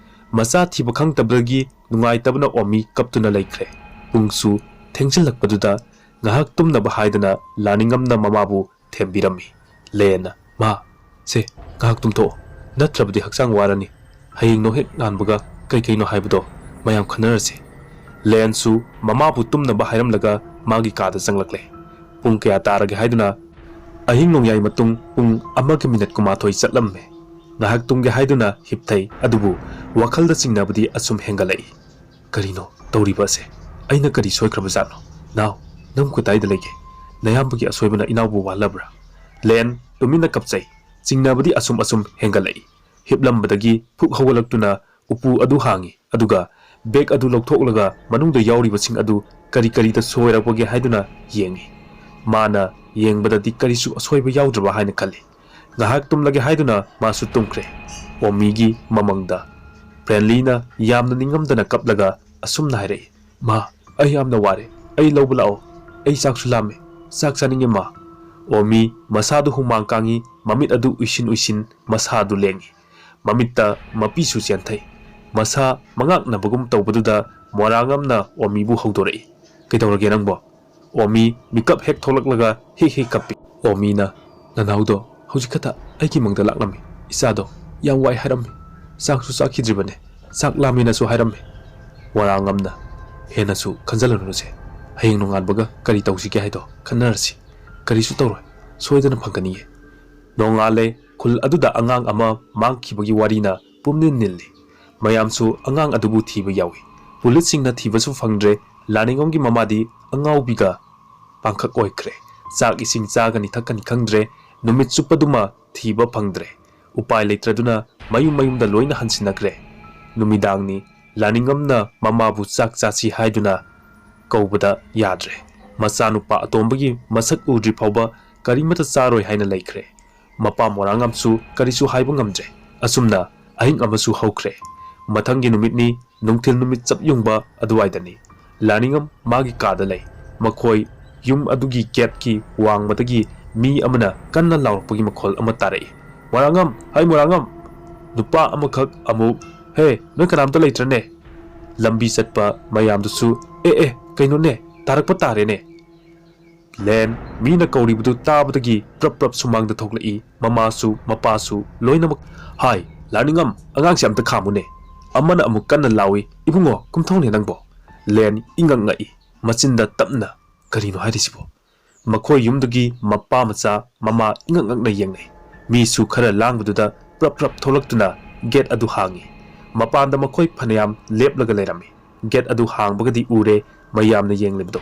ꯃꯆꯥ ꯊꯤꯕ ꯈꯪꯗꯕꯗꯒꯤ ꯅꯨꯡꯉꯥꯏꯇꯕꯅ ꯑꯣꯃꯤ ꯀꯞꯇꯨꯅ ꯂꯩꯈ꯭ꯔꯦ꯫ ꯄꯨꯡꯁꯨ ꯊꯦꯡꯖꯤꯜꯂꯛꯄꯗꯨꯗ ꯉꯥꯏꯍꯥꯛ ꯇꯨꯝꯅꯕ ꯍꯥꯏꯗꯅ ꯂꯥꯅꯤꯡꯉꯝꯅ ꯃꯃꯥꯕꯨ ꯊꯦꯝꯕꯤꯔꯝꯃꯤ꯫ ꯂꯦꯟꯅ, "ꯃꯥ, ꯁꯦ, ꯉꯥꯏꯍꯥꯛ ꯇꯨꯝꯊꯣꯛꯑꯣ, ꯅꯠꯇ꯭ꯔꯕꯗꯤ ꯍꯛꯆꯥꯡ ꯋꯥꯔꯅꯤ꯫ ꯍꯌꯦꯡ ꯅꯣꯡ ꯍꯦꯛ ꯉꯥꯟꯕꯒ ꯀꯩ ꯀꯩꯅꯣ ꯍꯥꯏꯕꯗꯣ ꯃꯌꯥꯝ ꯈꯟꯅꯔꯁꯤ꯫" ꯂꯦꯟꯁꯨ ꯃꯃꯥꯕꯨ ꯇꯨꯝꯅꯕ ꯍꯥꯏꯔꯝꯂꯒ ꯃꯥꯒꯤ ꯀꯥꯗ ꯆꯪꯂꯛꯂꯦ꯫ ꯄꯨꯡ ꯀꯌꯥ ꯇꯥꯔꯒꯦ ꯍꯥꯏꯗꯨꯅ ꯑꯍꯤꯡ ꯅꯣꯡꯌꯥꯏ ꯃꯇꯨꯡ ꯄꯨꯡ ꯑꯃꯒ ꯃꯤꯅꯠ ꯀꯨꯟꯃꯥꯊꯣꯏ ꯆꯠꯂꯝꯃꯦ꯫ ꯉꯥꯏꯍꯥꯛ ꯇꯨꯝꯒꯦ ꯍꯥꯏꯗꯨꯅ ꯍꯤꯞꯊꯩ, ꯑꯗꯨꯕꯨ ꯋꯥꯈꯜꯗ ꯆꯤꯡꯅꯕꯗꯤ ꯑꯁꯨꯝ ꯍꯦꯟꯒꯠꯂꯛꯏ꯫ "ꯀꯔꯤꯅꯣ ꯇꯧꯔꯤꯕ ꯑꯁꯦ? ꯑꯩꯅ ꯀꯔꯤ ꯁꯣꯏꯈ꯭ꯔꯕꯖꯥꯠꯅꯣ? ꯅꯥꯎ, ꯅꯪ ꯀꯗꯥꯏꯗ ꯂꯩꯒꯦ? ꯅꯌꯥꯝꯕꯒꯤ ꯑꯁꯣꯏꯕꯅ ꯏꯅꯥꯎꯕꯨ ꯋꯥꯍꯜꯂꯕ꯭ꯔꯥ?" ꯂꯦꯟ ꯇꯨꯃꯤꯟꯅ ꯀꯞꯆꯩ꯫ ꯆꯤꯡꯅꯕꯗꯤ ꯑꯁꯨꯝ ꯑꯁꯨꯝ ꯍꯦꯟꯒꯠꯂꯛꯏ꯫ ꯍꯤꯞꯂꯝꯕꯗꯒꯤ ꯐꯨꯛ ꯍꯧꯒꯠꯂꯛꯇꯨꯅ ꯎꯄꯨ ꯑꯗꯨ ꯍꯥꯡꯉꯤ, ꯑꯗꯨꯒ ꯕꯦꯒ ꯑꯗꯨ ꯂꯧꯊꯣꯛꯂꯒ ꯃꯅꯨꯡꯗ ꯌꯥꯎꯔꯤꯕꯁꯤꯡ ꯑꯗꯨ ꯀꯔꯤ ꯀꯔꯤꯗ ꯁꯣꯏꯔꯛꯄꯒꯦ ꯍꯥꯏꯗꯨꯅ ꯌꯦꯡꯉꯤ꯫ ꯃꯥꯅ ꯌꯦꯡꯕꯗꯗꯤ ꯀꯔꯤꯁꯨ ꯑꯁꯣꯏꯕ ꯌꯥꯎꯗ꯭ꯔꯕ ꯍꯥꯏꯅ ꯈꯜꯂꯤ꯫ ꯉꯥꯏꯍꯥꯛ ꯇꯨꯝꯂꯒꯦ ꯍꯥꯏꯗꯨꯅ ꯃꯥꯁꯨ ꯇꯨꯝꯈ꯭ꯔꯦ꯫ ꯑꯣꯃꯤꯒꯤ ꯃꯃꯪꯗ ꯐ꯭ꯔꯦꯟꯂꯤꯅ ꯌꯥꯝꯅ ꯅꯤꯡꯉꯝꯗꯅ ꯀꯞꯂꯒ ꯑꯁꯨꯝꯅ ꯍꯥꯏꯔꯛꯏ, "ꯃꯥ, ꯑꯩ ꯌꯥꯝꯅ ꯋꯥꯔꯦ꯫ ꯑꯩ ꯂꯧꯕ ꯂꯥꯛꯑꯣ꯫ ꯑꯩ ꯆꯥꯛꯁꯨ ꯂꯥꯝꯃꯦ꯫ ꯆꯥꯛ ꯆꯥꯅꯤꯡꯉꯦ, ꯃꯥ꯫" ꯑꯣꯃꯤ ꯃꯁꯥꯗꯨ ꯍꯨꯃꯥꯡ ꯀꯥꯡꯉꯤ, ꯃꯃꯤꯠ ꯑꯗꯨ ꯎꯏꯁꯤꯟ ꯎꯏꯁꯤꯟ ꯃꯁꯥꯗꯨ ꯂꯦꯡꯉꯤ꯫ ꯃꯃꯤꯠꯇ ꯃꯄꯤꯁꯨ ꯆꯦꯟꯊꯩ꯫ ꯃꯁꯥ ꯃꯉꯥꯛꯅꯕꯒꯨꯝ ꯇꯧꯕꯗꯨꯗ ꯃꯣꯔꯥꯡꯉꯝꯅ ꯑꯣꯃꯤꯕꯨ ꯍꯧꯗꯣꯔꯛꯏ꯫ "ꯀꯩꯗꯧꯔꯒꯦ ꯅꯪꯕꯣ?" ꯑꯣꯃꯤ ꯃꯤꯀꯞ ꯍꯦꯛ ꯊꯣꯛꯂꯛꯂꯒ ꯍꯤꯛ ꯍꯤꯛ ꯀꯞꯄꯤ꯫ ꯑꯣꯃꯤꯅ, "ꯅꯅꯥꯎꯗꯣ ꯍꯧꯖꯤꯛ ꯈꯛꯇ ꯑꯩꯒꯤ ꯃꯪꯗ ꯂꯥꯛꯂꯝꯃꯤ꯫ ꯏꯆꯥꯗꯣ ꯌꯥꯝ ꯋꯥꯏ ꯍꯥꯏꯔꯝꯃꯤ꯫ ꯆꯥꯛꯁꯨ ꯆꯥꯈꯤꯗ꯭ꯔꯤꯕꯅꯦ꯫ ꯆꯥꯛ ꯂꯥꯝꯃꯦꯅꯁꯨ ꯍꯥꯏꯔꯝꯃꯤ꯫" ꯃꯣꯔꯥꯡꯉꯝꯅ, "ꯍꯦꯟꯅꯁꯨ ꯈꯟꯖꯜꯂꯨꯅꯨꯁꯦ꯫ ꯍꯌꯦꯡ ꯅꯣꯡꯉꯥꯟꯕꯒ ꯀꯔꯤ ꯇꯧꯁꯤꯒꯦ ꯍꯥꯏꯗꯣ ꯈꯟꯅꯔꯁꯤ꯫ ꯀꯔꯤꯁꯨ ꯇꯧꯔꯣꯏ꯫ ꯁꯣꯏꯗꯅ ꯐꯪꯒꯅꯤꯌꯦ꯫" ꯅꯣꯡꯉꯥꯜꯂꯦ꯫ ꯈꯨꯜ ꯑꯗꯨꯗ ꯑꯉꯥꯡ ꯑꯃ ꯃꯥꯡꯈꯤꯕꯒꯤ ꯋꯥꯔꯤꯅ ꯄꯨꯝꯅꯤꯜ ꯅꯤꯜꯂꯤ꯫ ꯃꯌꯥꯝꯁꯨ ꯑꯉꯥꯡ ꯑꯗꯨꯕꯨ ꯊꯤꯕ ꯌꯥꯎꯏ꯫ ꯄꯨꯂꯤꯁꯁꯤꯡꯅ ꯊꯤꯕꯁꯨ ꯐꯪꯗ꯭ꯔꯦ꯫ ꯂꯥꯅꯤꯡꯉꯝꯒꯤ ꯃꯃꯥꯗꯤ ꯑꯉꯥꯎꯕꯤꯒ ꯄꯥꯡꯈꯛ ꯑꯣꯏꯈ꯭ꯔꯦ꯫ ꯆꯥꯛ ꯏꯁꯤꯡ ꯆꯥꯒꯅꯤ ꯊꯛꯀꯅꯤ ꯈꯪꯗ꯭ꯔꯦ꯫ ꯅꯨꯃꯤꯠ ꯆꯨꯞꯄꯗꯨꯃ ꯊꯤꯕ ꯐꯪꯗ꯭ꯔꯦ꯫ ꯎꯄꯥꯏ ꯂꯩꯇ꯭ꯔꯗꯨꯅ ꯃꯌꯨꯝ ꯃꯌꯨꯝꯗ ꯂꯣꯏꯅ ꯍꯟꯁꯤꯟꯅꯈ꯭ꯔꯦ꯫ ꯅꯨꯃꯤꯗꯥꯡꯅꯤ꯫ ꯂꯥꯅꯤꯡꯉꯝꯅ ꯃꯃꯥꯕꯨ ꯆꯥꯛ ꯆꯥꯁꯤ ꯍꯥꯏꯗꯨꯅ ꯀꯧꯕꯗ ꯌꯥꯗ꯭ꯔꯦ꯫ ꯃꯆꯥꯅꯨꯄꯥ ꯑꯇꯣꯝꯕꯒꯤ ꯃꯁꯛ ꯎꯗ꯭ꯔꯤ ꯐꯥꯎꯕ ꯀꯔꯤꯃꯠꯇ ꯆꯥꯔꯣꯏ ꯍꯥꯏꯅ ꯂꯩꯈ꯭ꯔꯦ꯫ ꯃꯄꯥ ꯃꯣꯔꯥꯡꯉꯝꯁꯨ ꯀꯔꯤꯁꯨ ꯍꯥꯏꯕ ꯉꯝꯗ꯭ꯔꯦ꯫ ꯑꯁꯨꯝꯅ ꯑꯍꯤꯡ ꯑꯃꯁꯨ ꯍꯧꯈ꯭ꯔꯦ꯫ ꯃꯊꯪꯒꯤ ꯅꯨꯃꯤꯠꯅꯤ, ꯅꯨꯡꯊꯤꯜ ꯅꯨꯃꯤꯠ ꯆꯞ ꯌꯨꯡꯕ ꯑꯗꯨꯋꯥꯏꯗꯅꯤ꯫ ꯂꯥꯅꯤꯡꯉꯝ ꯃꯥꯒꯤ ꯀꯥꯗ ꯂꯩ꯫ ꯃꯈꯣꯏ ꯌꯨꯝ ꯑꯗꯨꯒꯤ ꯒꯦꯠꯀꯤ ꯋꯥꯡꯃꯗꯒꯤ ꯃꯤ ꯑꯃꯅ ꯀꯟꯅ ꯂꯥꯎꯔꯛꯄꯒꯤ ꯃꯈꯣꯜ ꯑꯃ ꯇꯥꯔꯛꯏ꯫ "ꯃꯣꯔꯥꯡꯉꯝ! ꯍꯥꯏ ꯃꯣꯔꯥꯡꯉꯝ!" ꯅꯨꯄꯥ ꯑꯃꯈꯛ ꯑꯃꯨꯛ, "ꯍꯦ, ꯅꯣꯏ ꯀꯅꯥꯝꯇ ꯂꯩꯇ꯭ꯔꯅꯦ?" ꯂꯝꯕꯤ ꯆꯠꯄ ꯃꯌꯥꯝꯗꯨꯁꯨ, "ꯑꯦ, ꯑꯦ, ꯀꯩꯅꯣꯅꯦ? ꯇꯥꯔꯛꯄ ꯇꯥꯔꯦꯅꯦ!" ꯂꯦꯟ ꯃꯤꯅ ꯀꯧꯔꯤꯕꯗꯨ ꯇꯥꯕꯗꯒꯤ ꯄ꯭ꯔꯞ ꯄ꯭ꯔꯞ ꯁꯨꯃꯥꯡꯗ ꯊꯣꯛꯂꯛꯏ꯫ ꯃꯃꯥꯁꯨ ꯃꯄꯥꯁꯨ ꯂꯣꯏꯅꯃꯛ꯫ "ꯍꯥꯏ, ꯂꯥꯅꯤꯡꯉꯝ, ꯑꯉꯥꯡꯁꯦ ꯑꯝꯇ ꯈꯥꯝꯃꯨꯅꯦ꯫ ꯑꯃꯅ ꯑꯃꯨꯛ ꯀꯟꯅ ꯂꯥꯎꯏ, 'ꯏꯕꯨꯡꯉꯣ, ꯀꯨꯝꯊꯧꯅꯦ ꯅꯪꯕꯣ!'" ꯂꯦꯟ ꯏꯉꯛ ꯉꯛꯏ꯫ ꯃꯆꯤꯟꯗ ꯇꯞꯅ, "ꯀꯔꯤꯅꯣ ꯍꯥꯏꯔꯤꯁꯤꯕꯣ?" ꯃꯈꯣꯏ ꯌꯨꯝꯗꯨꯒꯤ ꯃꯄꯥ ꯃꯆꯥ ꯃꯃꯥ ꯏꯉꯛ ꯉꯛꯅ ꯌꯦꯡꯅꯩ꯫ ꯃꯤꯁꯨ ꯈꯔ ꯂꯥꯡꯕꯗꯨꯗ ꯄ꯭ꯔꯞ ꯄ꯭ꯔꯞ ꯊꯣꯛꯂꯛꯇꯨꯅ ꯒꯦꯠ ꯑꯗꯨ ꯍꯥꯡꯏ꯫ ꯃꯄꯥꯟꯗ ꯃꯈꯣꯏ ꯐꯅꯌꯥꯝ ꯂꯦꯞꯂꯒ ꯂꯩꯔꯝꯃꯤ꯫ ꯒꯦꯠ ꯑꯗꯨ ꯍꯥꯡꯕꯒꯗꯤ ꯎꯔꯦ ꯃꯌꯥꯝꯅ ꯌꯦꯡꯂꯤꯕꯗꯣ꯫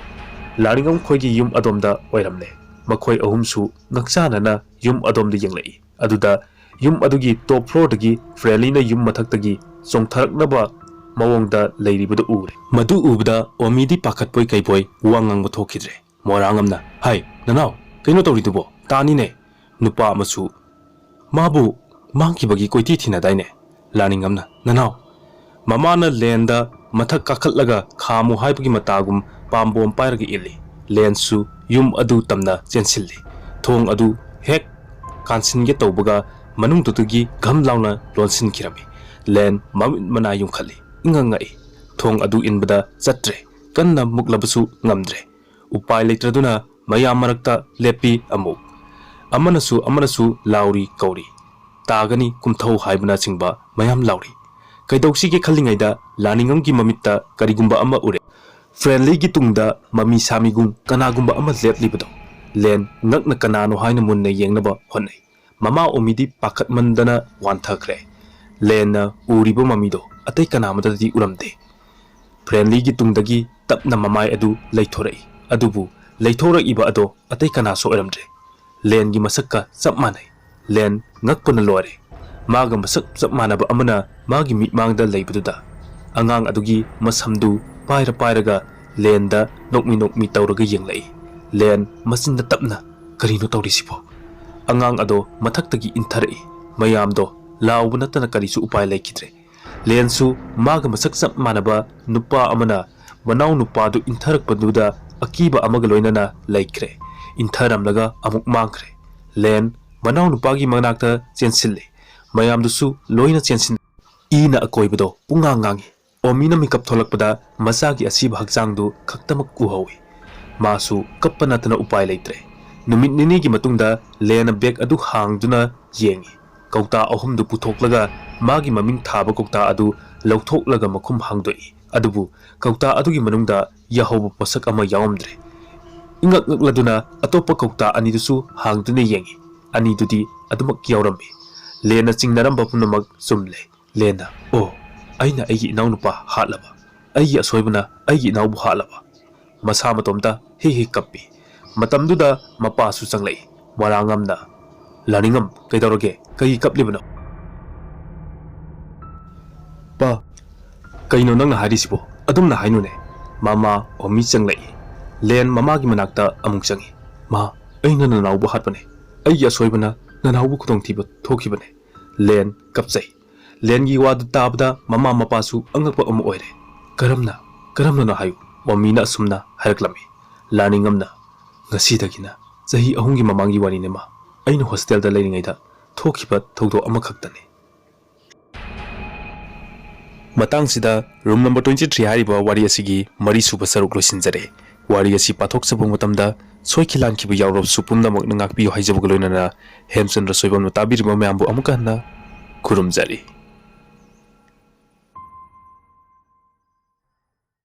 ꯂꯥꯔꯤꯉꯝ ꯈꯣꯏꯒꯤ ꯌꯨꯝ ꯑꯗꯣꯝꯗ ꯑꯣꯏꯔꯝꯂꯦ꯫ ꯃꯈꯣꯏ ꯑꯍꯨꯝꯁꯨ ꯉꯛꯆꯥꯅꯅ ꯌꯨꯝ ꯑꯗꯣꯝꯗ ꯌꯦꯡꯂꯛꯏ꯫ ꯑꯗꯨꯗ ꯌꯨꯝ ꯑꯗꯨꯒꯤ ꯇꯣꯞ ꯐ꯭ꯂꯣꯔꯗꯒꯤ ꯐ꯭ꯔꯦꯂꯤꯅ ꯌꯨꯝ ꯃꯊꯛꯇꯒꯤ ꯆꯣꯡꯊꯔꯛꯅꯕ ꯃꯑꯣꯡꯗ ꯂꯩꯔꯤꯕꯗꯨ ꯎꯔꯦ꯫ ꯃꯗꯨ ꯎꯕꯗ ꯑꯣꯃꯤꯗꯤ ꯄꯥꯈꯠꯄꯣꯏ ꯀꯩꯕꯣꯏ ꯋꯥ ꯉꯥꯡꯕ ꯊꯣꯛꯈꯤꯗ꯭ꯔꯦ꯫ ꯃꯣꯏꯔꯥꯡꯉꯝꯅ, "ꯍꯥꯏ, ꯅꯅꯥꯎ, ꯀꯩꯅꯣ ꯇꯧꯔꯤꯗꯨꯕꯣ? ꯇꯥꯅꯤꯅꯦ!" ꯅꯨꯄꯥ ꯑꯃꯁꯨ ꯃꯥꯕꯨ ꯃꯥꯡꯈꯤꯕꯒꯤ ꯀꯣꯏꯊꯤ ꯊꯤꯅꯗꯥꯏꯅꯦ? ꯂꯥꯅꯤꯡꯉꯝꯅ, "ꯅꯅꯥꯎ!" ꯃꯃꯥꯅ ꯂꯦꯟꯗ ꯃꯊꯛ ꯀꯥꯈꯠꯂꯒ ꯈꯥꯝꯃꯨ ꯍꯥꯏꯕꯒꯤ ꯃꯇꯥꯒꯨꯝ ꯄꯥꯝꯕꯣꯝ ꯄꯥꯏꯔꯒ ꯏꯜꯂꯤ꯫ ꯂꯦꯟꯁꯨ ꯌꯨꯝ ꯑꯗꯨ ꯇꯝꯅ ꯆꯦꯟꯁꯤꯜꯂꯤ꯫ ꯊꯣꯡ ꯑꯗꯨ ꯍꯦꯛ ꯀꯥꯟꯁꯤꯟꯒꯦ ꯇꯧꯕꯒ ꯃꯅꯨꯡꯗꯨꯗꯒꯤ ꯘꯝ ꯂꯥꯎꯅ ꯂꯣꯟꯁꯤꯟꯈꯤꯔꯝꯃꯤ꯫ ꯂꯦꯟ ꯃꯃꯤꯠ ꯃꯅꯥ ꯌꯨꯡꯈꯠꯂꯤ꯫ ꯏꯉꯛ ꯉꯛꯏ꯫ ꯊꯣꯡ ꯑꯗꯨ ꯏꯟꯕꯗ ꯆꯠꯇ꯭ꯔꯦ꯫ ꯀꯟꯅ ꯃꯨꯛꯂꯕꯁꯨ ꯉꯝꯗ꯭ꯔꯦ꯫ ꯎꯄꯥꯏ ꯂꯩꯇ꯭ꯔꯗꯨꯅ ꯃꯌꯥꯝ ꯃꯔꯛꯇ ꯂꯦꯞꯄꯤ꯫ ꯑꯃꯨꯛ ꯑꯃꯅꯁꯨ ꯑꯃꯅꯁꯨ ꯂꯥꯎꯔꯤ ꯀꯧꯔꯤ꯫ "ꯇꯥꯒꯅꯤ, ꯀꯨꯝꯊꯧ" ꯍꯥꯏꯕꯅꯆꯤꯡꯕ ꯃꯌꯥꯝ ꯂꯥꯎꯔꯤ꯫ ꯀꯩꯗꯧꯁꯤꯒꯦ ꯈꯜꯂꯤꯉꯩꯗ ꯂꯥꯅꯤꯡꯉꯝꯒꯤ ꯃꯃꯤꯠꯇ ꯀꯔꯤꯒꯨꯝꯕ ꯑꯃ ꯎꯔꯦ꯫ ꯐ꯭ꯔꯦꯟꯂꯤꯒꯤ ꯇꯨꯡꯗ ꯃꯃꯤ ꯁꯥꯃꯤꯒꯨꯝ ꯀꯅꯥꯒꯨꯝꯕ ꯑꯃ ꯂꯦꯞꯂꯤꯕꯗꯣ꯫ ꯂꯦꯟ ꯉꯛꯅ ꯀꯅꯥꯅꯣ ꯍꯥꯏꯅ ꯃꯨꯟꯅ ꯌꯦꯡꯅꯕ ꯍꯣꯠꯅꯩ꯫ ꯃꯃꯥ ꯑꯣꯃꯤꯗꯤ ꯄꯥꯈꯠꯃꯟꯗꯅ ꯋꯥꯟꯊꯈ꯭ꯔꯦ꯫ ꯂꯦꯟꯅ ꯎꯔꯤꯕ ꯃꯃꯤꯗꯣ ꯑꯇꯩ ꯀꯅꯥ ꯑꯃꯗꯗꯤ ꯎꯔꯝꯗꯦ꯫ ꯐ꯭ꯔꯦꯟꯂꯤꯒꯤ ꯇꯨꯡꯗꯒꯤ ꯇꯞꯅ ꯃꯃꯥꯏ ꯑꯗꯨ ꯂꯩꯊꯣꯔꯛꯏ꯫ ꯑꯗꯨꯕꯨ ꯂꯩꯊꯣꯔꯛꯏꯕ ꯑꯗꯣ ꯑꯇꯩ ꯀꯅꯥꯁꯨ ꯑꯣꯏꯔꯝꯗ꯭ꯔꯦ꯫ ꯂꯦꯟꯒꯤ ꯃꯁꯛꯀ ꯆꯞ ꯃꯥꯟꯅꯩ꯫ ꯂꯦꯟ ꯉꯛꯄꯅ ꯂꯣꯏꯔꯦ꯫ ꯃꯥꯒ ꯃꯁꯛ ꯆꯞ ꯃꯥꯟꯅꯕ ꯑꯃꯅ ꯃꯥꯒꯤ ꯃꯤꯠꯃꯥꯡꯗ ꯂꯩꯕꯗꯨꯗ꯫ ꯑꯉꯥꯡ ꯑꯗꯨꯒꯤ ꯃꯁꯝꯗꯨ ꯄꯥꯏꯔ ꯄꯥꯏꯔꯒ ꯂꯦꯟꯗ ꯅꯣꯛꯃꯤ ꯅꯣꯛꯃꯤ ꯇꯧꯔꯒ ꯌꯦꯡꯂꯛꯏ꯫ ꯂꯦꯟ ꯃꯆꯤꯟꯗ ꯇꯞꯅ, "ꯀꯔꯤꯅꯣ ꯇꯧꯔꯤꯁꯤꯕꯣ?" ꯑꯉꯥꯡ ꯑꯗꯣ ꯃꯊꯛꯇꯒꯤ ꯏꯟꯊꯔꯛꯏ꯫ ꯃꯌꯥꯝꯗꯣ ꯂꯥꯎꯕ ꯅꯠꯇꯅ ꯀꯔꯤꯁꯨ ꯎꯄꯥꯏ ꯂꯩꯈꯤꯗ꯭ꯔꯦ꯫ ꯂꯦꯟꯁꯨ ꯃꯥꯒ ꯃꯁꯛ ꯆꯞ ꯃꯥꯟꯅꯕ ꯅꯨꯄꯥ ꯑꯃꯅ ꯃꯅꯥꯎ ꯅꯨꯄꯥꯗꯨ ꯏꯟꯊꯔꯛꯄꯗꯨꯗ ꯑꯀꯤꯕ ꯑꯃꯒ ꯂꯣꯏꯅꯅ ꯂꯩꯈ꯭ꯔꯦ꯫ ꯏꯟꯊꯔꯝꯂꯒ ꯑꯃꯨꯛ ꯃꯥꯡꯈ꯭ꯔꯦ꯫ ꯂꯦꯟ ꯃꯅꯥꯎ ꯅꯨꯄꯥꯒꯤ ꯃꯅꯥꯛꯇ ꯆꯦꯟꯁꯤꯜꯂꯦ꯫ ꯃꯌꯥꯝꯗꯨꯁꯨ ꯂꯣꯏꯅ ꯆꯦꯟꯁꯤꯟ-, ꯏꯅ ꯑꯀꯣꯏꯕꯗꯣ ꯄꯨꯡꯉꯥꯡ ꯉꯥꯡꯉꯤ꯫ ꯑꯣꯃꯤꯅ ꯃꯤꯀꯞ ꯊꯣꯛꯂꯛꯄꯗ ꯃꯆꯥꯒꯤ ꯑꯁꯤꯕ ꯍꯛꯆꯥꯡꯗꯨ ꯈꯛꯇꯃꯛ ꯎꯍꯧꯏ꯫ ꯃꯥꯁꯨ ꯀꯞꯄ ꯅꯠꯇꯅ ꯎꯄꯥꯏ ꯂꯩꯇ꯭ꯔꯦ꯫ ꯅꯨꯃꯤꯠ ꯅꯤꯅꯤꯒꯤ ꯃꯇꯨꯡꯗ ꯂꯦꯟꯅ ꯕꯦꯒ ꯑꯗꯨ ꯍꯥꯡꯗꯨꯅ ꯌꯦꯡꯉꯤ꯫ ꯀꯧꯇꯥ ꯑꯍꯨꯝꯗꯨ ꯄꯨꯊꯣꯛꯂꯒ ꯃꯥꯒꯤ ꯃꯃꯤꯡ ꯊꯥꯕ ꯀꯧꯇꯥ ꯑꯗꯨ ꯂꯧꯊꯣꯛꯂꯒ ꯃꯈꯨꯝ ꯍꯥꯡꯗꯣꯛꯏ꯫ ꯑꯗꯨꯕꯨ ꯀꯧꯇꯥ ꯑꯗꯨꯒꯤ ꯃꯅꯨꯡꯗ ꯌꯥꯍꯧꯕ ꯄꯣꯠꯁꯛ ꯑꯃ ꯌꯥꯎꯔꯝꯗ꯭ꯔꯦ꯫ ꯏꯉꯛ ꯉꯛꯂꯗꯨꯅ ꯑꯇꯣꯞꯄ ꯀꯧꯇꯥ ꯑꯅꯤꯗꯨꯁꯨ ꯍꯥꯡꯗꯨꯅ ꯌꯦꯡꯉꯤ꯫ ꯑꯅꯤꯗꯨꯗꯤ ꯑꯗꯨꯃꯛ ꯌꯥꯎꯔꯝꯃꯤ꯫ ꯂꯦꯟꯅ ꯆꯤꯡꯅꯔꯝꯕ ꯄꯨꯝꯅꯃꯛ ꯆꯨꯝꯂꯦ꯫ ꯂꯦꯟꯅ, "ꯑꯣ, ꯑꯩꯅ ꯑꯩꯒꯤ ꯏꯅꯥꯎꯅꯨꯄꯥ ꯍꯥꯠꯂꯕ꯫ ꯑꯩꯒꯤ ꯑꯁꯣꯏꯕꯅ ꯑꯩꯒꯤ ꯏꯅꯥꯎꯕꯨ ꯍꯥꯠꯂꯕ?" ꯃꯁꯥ ꯃꯇꯣꯝꯇ ꯍꯤ ꯍꯤ ꯀꯞꯄꯤ꯫ ꯃꯇꯝꯗꯨꯗ ꯃꯄꯥꯁꯨ ꯆꯪꯂꯛꯏ꯫ ꯃꯔꯥꯡꯉꯝꯅ, "ꯂꯥꯅꯤꯡꯉꯝ, ꯀꯩꯗꯧꯔꯒꯦ? ꯀꯩꯒꯤ ꯀꯞꯂꯤꯕꯅꯣ?" "ꯄꯥ, ꯀꯩꯅꯣ ꯅꯪꯅ ꯍꯥꯏꯔꯤꯁꯤꯕꯣ? ꯑꯗꯨꯝꯅ ꯍꯥꯏꯅꯨꯅꯦ꯫" ꯃꯃꯥ ꯑꯣꯃꯤ ꯆꯪꯂꯛꯏ꯫ ꯂꯦꯟ ꯃꯃꯥꯒꯤ ꯃꯅꯥꯛꯇ ꯑꯃꯨꯛ ꯆꯪꯉꯤ꯫ "ꯃꯥ, ꯑꯩꯅ ꯅꯅꯥꯎꯕꯨ ꯍꯥꯠꯄꯅꯦ꯫ ꯑꯩꯒꯤ ꯑꯁꯣꯏꯕꯅ ꯅꯅꯥꯎꯕꯨ ꯈꯨꯗꯣꯡꯊꯤꯕ ꯊꯣꯛꯈꯤꯕꯅꯦ꯫" ꯂꯦꯟ ꯀꯞꯆꯩ꯫ ꯂꯦꯟꯒꯤ ꯋꯥꯗꯨ ꯇꯥꯕꯗ ꯃꯃꯥ ꯃꯄꯥꯁꯨ ꯑꯉꯛꯄ ꯑꯃ ꯑꯣꯏꯔꯦ꯫ "ꯀꯔꯝꯅ? ꯀꯔꯝꯅꯅꯣ ꯍꯥꯏꯌꯨ꯫" ꯑꯣꯃꯤꯅ ꯑꯁꯨꯝꯅ ꯍꯥꯏꯔꯛꯂꯝꯃꯤ꯫ ꯂꯥꯅꯤꯡꯉꯝꯅ, "ꯉꯁꯤꯗꯒꯤꯅ ꯆꯍꯤ ꯑꯍꯨꯝꯒꯤ ꯃꯃꯥꯡꯒꯤ ꯋꯥꯔꯤꯅꯦ, ꯃꯥ꯫ ꯑꯩꯅ ꯍꯣꯁꯇꯦꯜꯗ ꯂꯩꯔꯤꯉꯩꯗ ꯊꯣꯛꯈꯤꯕ ꯊꯧꯗꯣꯛ ꯑꯃꯈꯛꯇꯅꯤ꯫" ꯃꯇꯥꯡꯁꯤꯗ room number twenty three ꯍꯥꯏꯔꯤꯕ ꯋꯥꯔꯤ ꯑꯁꯤꯒꯤ ꯃꯔꯤꯁꯨꯕ ꯁꯔꯨꯛ ꯂꯣꯏꯁꯤꯟꯖꯔꯦ꯫ ꯋꯥꯔꯤ ꯑꯁꯤ ꯄꯥꯊꯣꯛꯆꯕ ꯃꯇꯝꯗ ꯁꯣꯏꯈꯤ ꯂꯥꯟꯈꯤꯕ ꯌꯥꯎꯔꯕꯁꯨ ꯄꯨꯝꯅꯃꯛꯅ ꯉꯥꯛꯄꯤꯌꯨ ꯍꯥꯏꯖꯕꯒ ꯂꯣꯏꯅꯅ ꯍꯦꯝꯆꯟꯗ꯭ꯔ ꯁꯣꯏꯕꯝꯅ ꯇꯥꯕꯤꯔꯤꯕ ꯃꯌꯥꯝꯕꯨ ꯑꯃꯨꯛꯀ ꯍꯟꯅ ꯈꯨꯔꯨꯝꯖꯔꯤ꯫